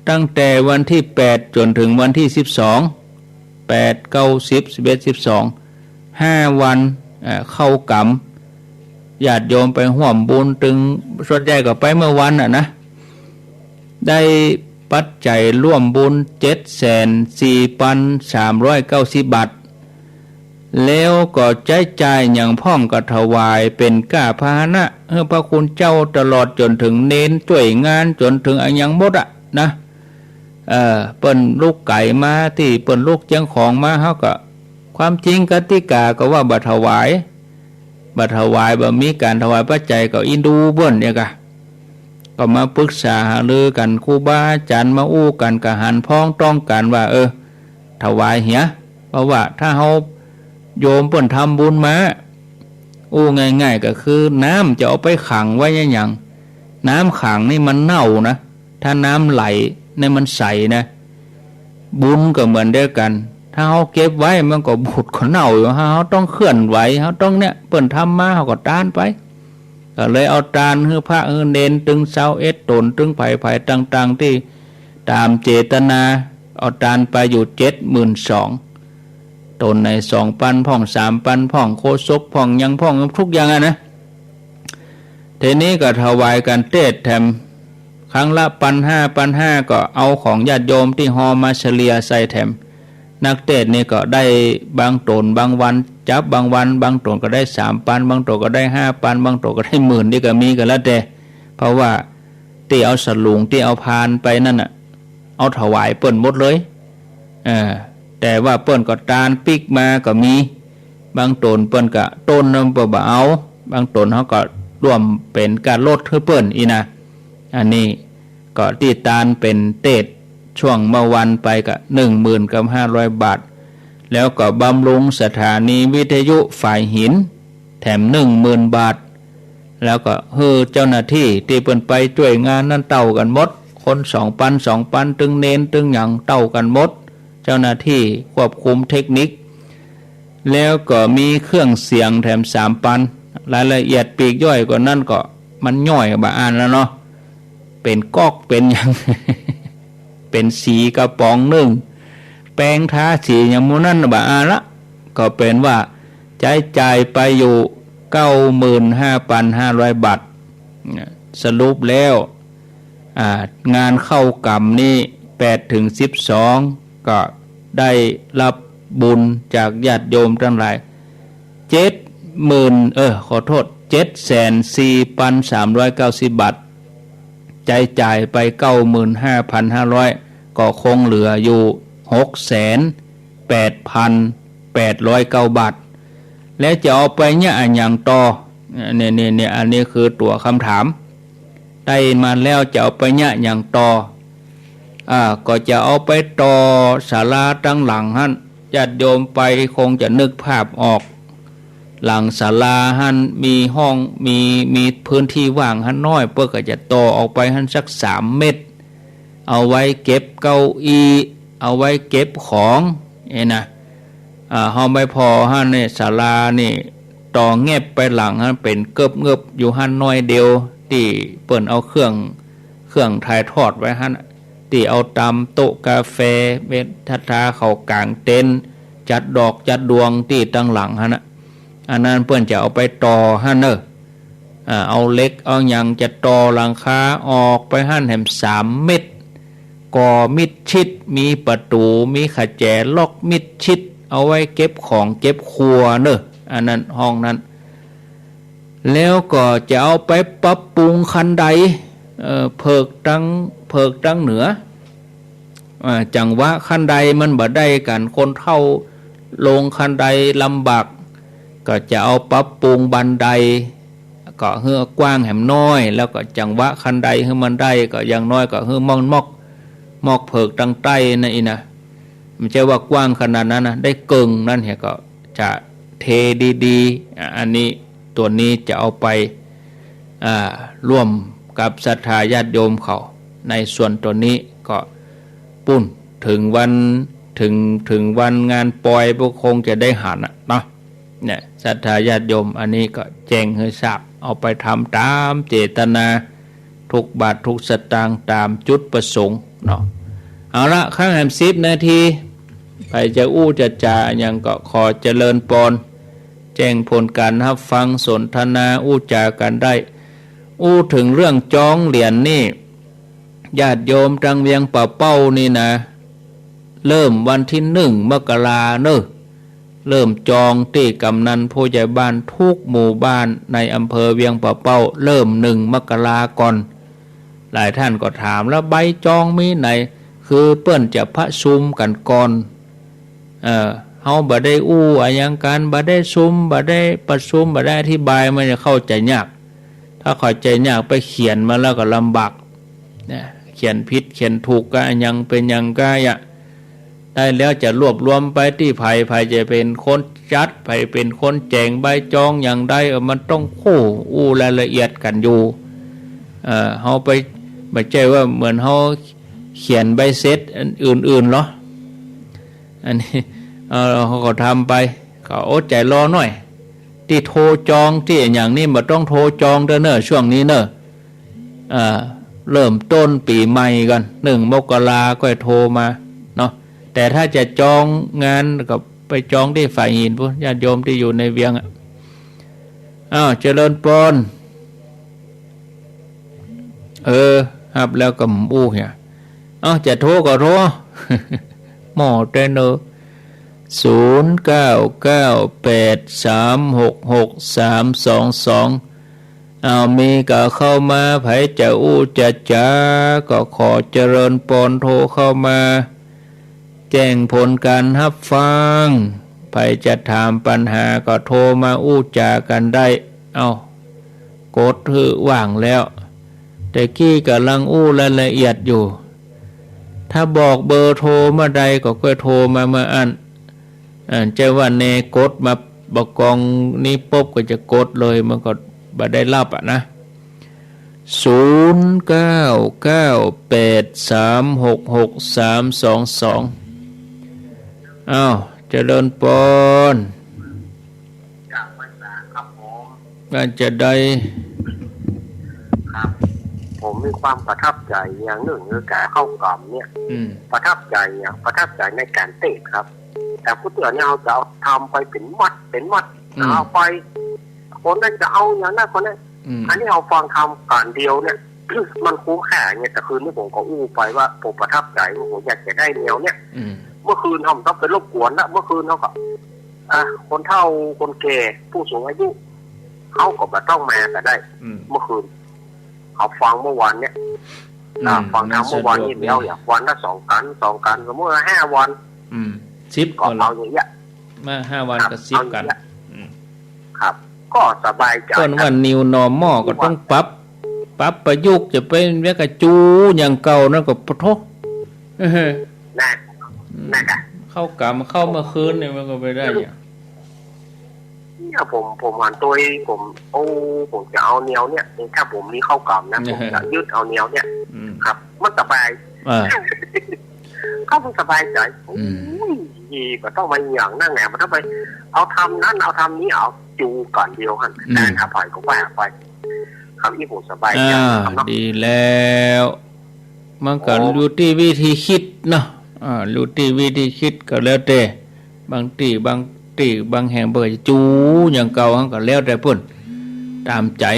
ตั้งแต่วันตี้แปดจ๋นเถิงวันตี้สิบสอง แปด เก้า สิบ สิบเอ็ด สิบสอง ห้าวัน เอ่อ เข้ากำ ญาติโยมไปฮ่วมบุญตึง ส่วนใหญ่ก็ไปเมื่อวันน่ะนะ ได้ปัจจัยฮ่วมบุญเจ็ดแสนสี่พันสามร้อยเก้าสิบบาท แล้วก็ใจ๊จ่ายหยังพ่องก็ถวายเป๋นก้าพาหนะหื้อพระคุณเจ้าตลอดจ๋นเถิงเณรจ้วยงานจ๋นเถิงอะหยังหมดอะนะ เออ เปิ้นลุกไก๋มา ตี้เปิ้นลุกเจียงของมา เฮาก็ ความจริงกติกาก็ว่าบ่ถวาย บ่ถวาย บ่มีก๋านถวายปัจจัยก็อินดูเปิ้นเนี่ยกะ ก็มาปรึกษาหารือกั๋น ครูบาอาจ๋ารย์มาอู้กั๋น ก็หันพ้องต้องกั๋นว่า เออ ถวายเหีย เพราะว่าถ้าเฮาโยมเปิ้นทำบุญมา อู้ง่ายๆ ก็คือน้ำจะเอาไปขังไว้อะหยัง น้ำขังนี่มันเน่านะ ถ้าน้ำไหลนี่มันใสนะ บุญก็เหมือนเดียวกั๋น ถ้าเฮาเก็บไว้มันก็บูดก็เน่าอยู่ เฮาต้องเคลื่อนไหว เฮาต้องเนี่ย เปิ้นทำมาเฮาก็ตานไป ก็เลยเอาตานหื้อพระหื้อเณรตึงซาวเอ็ดต๋น ตึงใผๆ ต่างๆ ตี้ต๋ามเจตนา เอาตานไปอยู่เจ็ดหมื่นสอง ต๋นไหนสองปันพ่อง สามปันพ่อง โฆษกพ่อง หยังพ่อง ทุกอย่างอะนะ ทีนี้ก็ถวายกั๋นเตสน์แถม ครั้งละปันห้า ปันห้า ก็เอาของญาติโยมตี้ฮอมาเฉลี่ยใส่แถม นักเตสน์นี่ก็ได้บางต๋นบางวัน จับบางวัน บางต๋นก็ได้สามปัน บางต๋นก็ได้ห้าปัน บางต๋นก็ได้หมื่น นี่ก็มีกั๋นแล้วแต่ เพราะว่าตี้เอาสลุงตี้เอาพานไปนั่นน่ะ เอาถวายเปิ้นหมดเลย เออ แต่ว่าเปิ้นก็ตานปิ๊กมาก็มี บางต๋นเปิ้นก็ต้นนั้นเปิ้นบ่เอา บางต๋นเฮาก็ร่วมเป๋นก้าลดหื้อเปิ้นอี้นะ อันนี้ก็ตี้ตานเป๋นเตสน์ช่วงเมื่อวันไปก็หนึ่งหมื่นกับห้าร้อยบาท แล้วก็บำรุงสถานีวิทยุฝายหินแถมหนึ่งหมื่นบาท แล้วก็หื้อเจ้าหน้าตี้ตี้เปิ้นไปจ้วยงานนั้นเต้ากั๋นหมด คนสองปัน สองปัน ตึงเณรตึงหยังเต้ากั๋นหมด เจ้าหน้าตี้ควบคุมเทคนิค แล้วก็มีเครื่องเสียงแถมสามปัน รายละเอียดปีกย่อยกว่านั้นก็มันย่อยบ่อ่านแล้วเนาะ เป๋นก๊อกเป๋นหยัง เป๋นสีกระป๋องนึ่ง แปรงทาสีหยังหมู่นั้นบ่อ่านละ ก็เป๋นว่าใจ๊จ่ายไปอยู่เก้าหมื่นห้าปันห้าร้อยบาท สรุปแล้ว อ่า งานเข้ากำนี่ แปดถึงสิบสอง ก็ได้รับบุญจากญาติโยมตังหลาย เจ็ดหมื่น เออ ขอโต้ษ เจ็ดแสนสี่ปันสามร้อยเก้าสิบบาท ใจ๊จ่ายไปเก้าหมื่นห้าปันห้าร้อย ก็คงเหลืออยู่หกแสนแปดปันแปดร้อยเก้าบาท แล้วจะเอาไปเยียะอะหยังต่อ เนี่ย เนี่ย เนี่ย อันนี้คือตั๋วกำถาม ได้มาแล้วจะเอาไปเยียะหยังต่อ อ่า ก็จะเอาไปต่อศาลาตังหลังหั้น ญาติโยมไปคงจะนึกภาพออก หลังศาลาหั้นมีห้อง มี มีพื้นตี้ว่างหั้นน้อย เปิ้นก็จะต่อออกไปหั้นสักสามเมตร เอาไว้เก็บเก้าอี้ เอาไว้เก็บของ เอ้นะ อ่า ห้องบ่พอหั้นนี่ ศาลานี่ ต่อแงบไปหลังหั้น เป๋นเกิบเงิบอยู่หั้นน้อยเดียว ตี้เปิ้นเอาเครื่อง เครื่องถ่ายทอดไว้หั้น ตี้เอาตำโต๊ะกาแฟ เบดทาทาเข้ากางเต็นท์ จัดดอกจัดดวงตี้ตังหลังหั้นน่ะ อันนั้นเปิ้นจะเอาไปต่อหั้นเน่อ อ่า เอาเหล็กเอาหยังจะต่อหลังคาออกไปหั้นแหมสามเมตร ก่อมิดชิด มีประตู๋ มีขะแจล็อกมิดชิด เอาไว้เก็บของเก็บครัวเน่อ อันนั้นห้องนั้น แล้วก็จะเอาไปปรับปรุงคันได เอ่อ เผิกตัง เผิกตังเหนือ อ่า จังหวะคันไดมันบ่ได้กั๋น คนเฒ่าลงคันไดลำบาก ก็จะเอาปรับปรุงบันได ก็หื้อกว้างแหมน้อย แล้วก็จังหวะคันไดหื้อมันได้ ก็อย่างน้อยก็หื้อม่อนมอก มอกเผิกตังใต้นั่นอี้นะ บ่ใจ้ว่ากว้างขนาดนั้นนะ ได้เกิ่งนั้นเหีย ก็จะ เทดีๆ อ่ะ อันนี้ ตั๋วนี้จะเอาไป อ่า ร่วมกับศรัทธาญาติโยมเขา ในส่วนตั๋วนี้ก็ปู๊น เถิงวัน เถิง เถิงวันงานปอย พวกคงจะได้หันน่ะเนาะ เนี่ย ศรัทธาญาติโยม อันนี้ก็แจ้งหื้อทราบ เอาไปทำต๋ามเจตนา ทุกบาททุกสตางค์ ต๋ามจุดประสงค์เนาะ เอาละ ข้างแหมสิบนาที ใผจะอู้จะจ๋าหยังก็ขอเจริญปอน แจ้งผลก๋านฮับฟัง สนทนาอู้จ๋ากั๋นได้ อู้เถิงเรื่องจองเหรียญนี่ ญาติโยมตังเวียงป่าเป้านี่นะ เริ่มวันตี้หนึ่งมกราเน่อ เริ่มจองตี้ก๋ำนันผู้ใหญ่บ้านทุกหมู่บ้านในอำเภอเวียงป่าเป้า เริ่มหนึ่งมกราก่อน หลายท่านก็ถาม แล้วใบจองมีไหน คือเปิ้นจะประชุมกั๋นก่อน เอ่อ เฮาบ่ได้อู้อะหยังกั๋น บ่ได้ชุม บ่ได้ประชุม บ่ได้อธิบาย มันจะเข้าใจ๋ยาก ถ้าเข้าใจ๋ยากไปเขียนมาแล้วก็ลำบาก เนี่ย เขียนผิดเขียนถูกก็อะหยังเป๋นหยังก็อะ ได้แล้วจะรวบรวมไปตี้ใผ ใผจะเป๋นคนจัด ใผเป๋นคนแจ๋งใบจองอย่างใด เออ มันต้อง โอ้ อู้รายละเอียดกั๋นอยู่ เอ่อ เฮาไป บ่ใจ้ว่าเหมือนเฮาเขียนใบเสร็จอันอื่นๆ หรอ อันนี้ เอ่อ เฮาก็ทำไป ก็อดใจ๋รอหน่อย ตี้โทรจองตี้อะหยังนี่บ่ต้องโทรจองเต๊อะเน่อ ช่วงนี้เน่อ อ่า เริ่มต้นปี๋ใหม่ก่อน หนึ่งมกราค่อยโทรมาเนาะ แต่ถ้าจะจองงานก็ไปจองตี้ฝายหินปู๊น ญาติโยมตี้อยู่ในเวียงอะ อ้าว เจริญปอน เออ ฮับแล้วก็บ่อู้เหีย อ้าว จะโทรก็โทร หม้อเต๊อะเน่อ ศูนย์เก้าเก้าแปดสามหกหกสามสองสอง อ้าว มีก็เข้ามา ใผจะอู้จะจ๋า ก็ขอเจริญปอน โทรเข้ามา แจ้งผลก๋านฮับฟัง ใผจะถามปัญหาก็โทรมาอู้จ๋ากั๋นได้ เอ้า กดหื้อว่างแล้ว แต่กี้ก่ำลังอู้รายละเอียดอยู่ ถ้าบอกเบอร์โทรเมื่อใดก็ค่อยโทรมาเมื่ออั้น อ่า ใจ้ว่าแน่กดมาบ่ากองนี้ปุ๊บก็จะกดเลย มันก็บ่ได้ฮับอะนะ ศูนย์เก้าเก้าแปดสามหกหกสามสองสอง อ้าว เจริญปอน จากภาษาครับผม ว่าจะได้ ครับ ผมมีความประทับใจ๋อย่างนึ่ง คือก๋านเข้ากล่ำเนี่ย อืม ประทับใจ๋อย่าง ประทับใจ๋ในก๋านเตศน์ครับ แต่ก๋วยเตี๋ยวเนี่ยเฮาจะเอาทำไปเป๋นมัด เป๋นมัด อืม เอาไป คนนั้นจะเอาอย่างนั้น คนนั้น อืม อันนี้เฮาฟังทำก๋านเดียวเนี่ย มันคุ้มค่าไง แต่คืนนี้ผมก็อู้ไปว่าผมประทับใจ๋ ผมอยากจะได้แนวเนี่ย อืม เมื่อคืนเฮาบ่ต้องไปรบกวนละ เมื่อคืนเฮาก็ อ่ะ คนเฒ่าคนแก่ผู้สูงอายุ เขาก็บ่ต้องมาก็ได้ อืม เมื่อคืน เขาฟังเมื่อวานเนี่ย อืม อ่า ฟังธรรมเมื่อวานนี่ น่าสะดวกดี แล้วเนี่ย วันละสองกั๋น สองกั๋น สมมุติว่าห้าวัน อืม สิบ ก็ ก็ละ เอาอย่างเงี้ย มาห้าวัน ครับ ก็สิบกั๋น เอาอย่างเงี้ย อืม ครับ ก็สบายใจ๋ เปิ้นว่า ครับ New Normal ก็ต้องปรับ ปรับประยุกต์ จะไปเวียกกะจูอย่างเก่านั่นก็ปะโถ เออ นั่น อืม นั่นน่ะ เข้ากล่ำเข้าเมื่อคืนนี่มันก็ไปได้อะ เนี่ยผม ผมหันตัวเอง ผม โอ้ ผมจะเอาแนวเนี่ย ถ้าผมมีเข้ากล่ำนะ ผมจะยึดเอาแนวเนี่ย อืม ครับ มันสบาย อ่า ก็มันสบายใจ๋ อืม โอ้ย บ่ต้องมาอย่างนั้นไง บ่ต้องไปเอาทำนั้น เอาทำนี้ เอาจูก่อนเดียวหั่น อืม การอภัยก็ว่าไป ครับ อี้ผมสบายใจ๋ อ่า ครับเนาะ ดีแล้ว มันก็ โอ้ อยู่ตี้วิธีกึ๊ดเนาะ อ่า อยู่ตี้วิธีกึ๊ดก็แล้วแต่ บางตี้ บางตี้ บางแห่งเปิ้นก็จะจูอย่างเก่า หั้นก็แล้วแต่เปิ้น ต๋ามใจ๋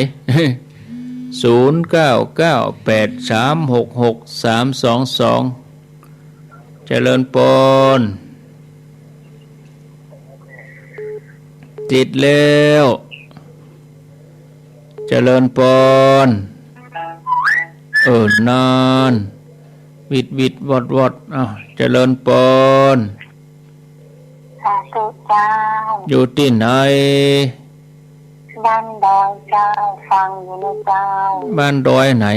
ศูนย์เก้าเก้าแปดสามหกหกสามสองสอง เจริญปอน ติดแล้ว เจริญปอน เออ นาน วิดวิดวอดวอด อ้าว เจริญปอน สาธุเจ้า อยู่ตี้ไหน บ้านดอยเจ้า ฟังอยู่นะเจ้า บ้านดอยไหน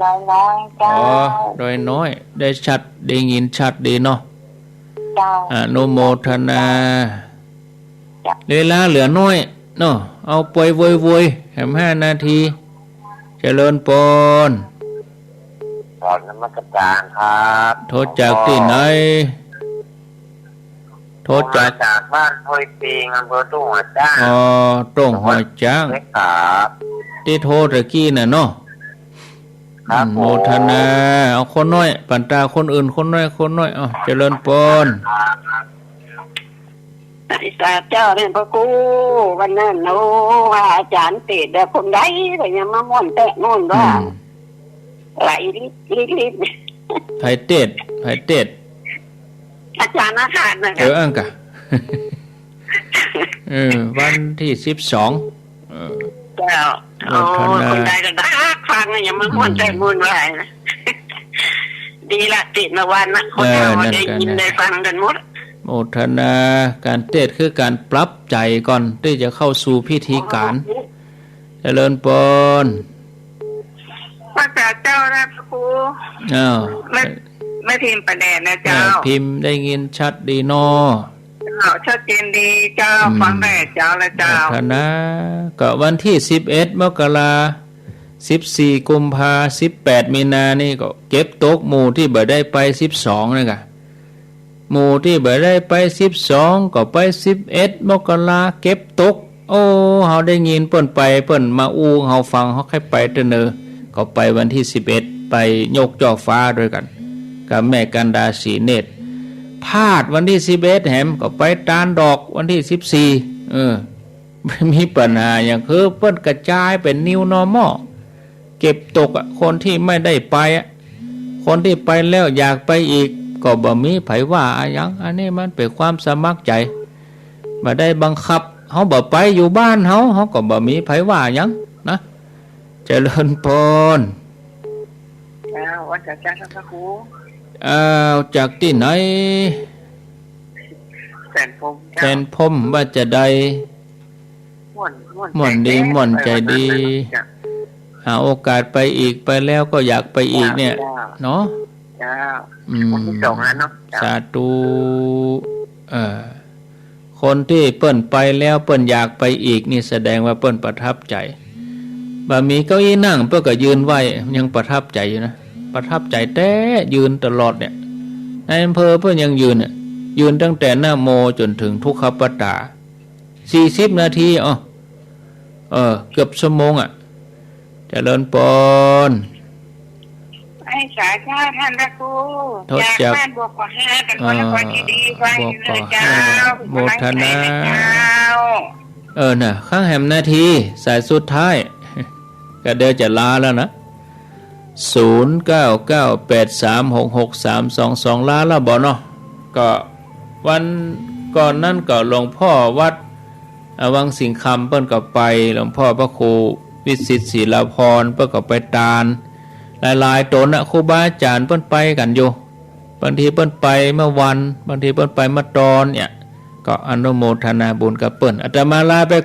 ดอยน้อยเจ้า อ๋อ ดอยน้อย ได้ชัด ได้ยินชัดดีเนาะ เจ้า อนุโมทนา สาธุเจ้า เวลาเหลือน้อยเนาะ เอาไปโวยๆ แหมห้านาที เจริญปอน กราบนมัสการครับ โทรจากตี้ไหน โทรจาก โทรมาจากบ้านห้วยปิง อำเภอทุ่งหัวช้าง อ๋อ ทุ่งหัวช้าง ครับ ตี้โทรตะกี้น่ะเนาะ ครับ อืม ผม โมทนา เอาคนน้อย ปั๋นตาคนอื่น คนน้อย คนน้อย เอา เจริญปอน สาธุเจ้า แม่พระครู วันนั้น โอ้ ว่าอาจารย์เตศน์อะ คนใดก็ยังมาม่วนแต๊มู่นว่า อืม ไหลลิดลิดลิด ใผเตศน์ ใผเตศน์ อาจารย์อาหารน่ะ เออ อั้นกะ เออ วันตี้สิบสอง เออ เจ้า โมทนา โอ้ คนใดก็ดักฟังอะ ยังมาม่วนแต๊มู่นว่า ดีละ เตศน์เมื่อวานน่ะ คนเฮา เออ นั่น ได้ยิน ก็ ได้ฟังกั๋นหมด โมทนา ก๋านเตศน์คือก๋านปรับใจ๋ก่อนตี้จะเข้าสู่พิธีก๋าน เจริญปอน พระเจ้านะพระครู อ้าว แม่ แม่พิมพ์ปะแดดนะเจ้า แม่พิมพ์ได้ยินชัดดีเนาะ เจ้า ชัดเจนดีเจ้า อืม ฟังได้เจ้าละเจ้า โมทนา ก็วันตี้สิบเอ็ด มกรา สิบสี่ กุมภา สิบแปด มีนานี่ก็เก็บตกหมู่ตี้บ่ได้ไปสิบสองนี่กะ หมู่ตี้บ่ได้ไปสิบสอง ก็ไปสิบเอ็ด มกรา เก็บตก โอ้ เฮาได้ยินเปิ้นไป เปิ้นมาอู้เฮาฟัง เฮาใค่ไปเตื้อเน่อ ก็ไปวันตี้สิบเอ็ด ไปยกจ้อฟ้าตวยกั๋น กับแม่กันดา ศรีเนตร พลาดวันตี้สิบเอ็ด แหม ก็ไปตานดอกวันตี้สิบสี่ เออ มีปัญหาหยัง คือเปิ้นกระจายเป๋น new normal เก็บตกอะ คนตี้ไม่ได้ไปอะ คนตี้ไปแล้วอยากไปอีก ก็บ่มีใผว่าอะหยัง อันนี้มันเป๋นความสมัครใจ๋ บ่ได้บังคับ เฮาบ่ไปอยู่บ้านเฮา เฮาก็บ่มีใผว่าหยังนะ เจริญปอน อ้าว ว่าจะ เจ้าพระครู อ้าว จากตี้ไหน แสนพรหมเจ้า แสนพรหม ว่าจะใด ม่วน ม่วน ม่วนดี ใจ๋แต๊ ม่วนใจ๋ดี ไปวันนั้นน่ะ หาโอกาสไปอีก ไปแล้วก็อยากไปอีกเนี่ย เจ้า เนาะ เจ้า อืม วันตี้สองแล้วเนาะ เจ้า สาธุ เอ่อ คนตี้เปิ้นไปแล้วเปิ้นอยากไปอีกนี่แสดงว่าเปิ้นประทับใจ๋ บ่มีเก้าอี้นั่งเปิ้นก็ยืนไหว้ ยังประทับใจ๋อยู่นะ ประทับใจ๋แต๊ ยืนตลอดเนี่ย ในอำเภอเปิ้นยังยืนเนี่ย ยืนตั้งแต่นะโมจ๋นเถิงทุกขปัตตา สี่สิบนาที อ้อ เออ เกือบชั่วโมงอะ เจริญปอน ไอ้สาธุท่านพระครู โทษ จาก จากบ้านบวกขวาห้า กัน อ่า คนนครศรีดี ฟังอยู่เจ้า บวกขวาห้า โมทนา กำลังใจนะเจ้า เออ น่ะ ข้างแหมนาที สายสุดท้าย ก็เดี๋ยวจะลาแล้วนะ ศูนย์ เก้า เก้า แปด สาม หก หก สาม สอง สอง ลาแล้วบ่เนาะ ก็วันก่อนนั้นก็หลวงพ่อวัด อ่า วังสิงห์คำเปิ้นก็ไป หลวงพ่อพระครูวิสิทธิ์ศิลาภรณ์เปิ้นก็ไปตาน หลายๆ ต๋นน่ะ ครูบาอาจ๋ารย์เปิ้นไปกั๋นอยู่ บางทีเปิ้นไปเมื่อวัน บางทีเปิ้นไปเมื่อตอนเนี่ย ก็อนุโมทนาบุญกับเปิ้น อาตมาลาไป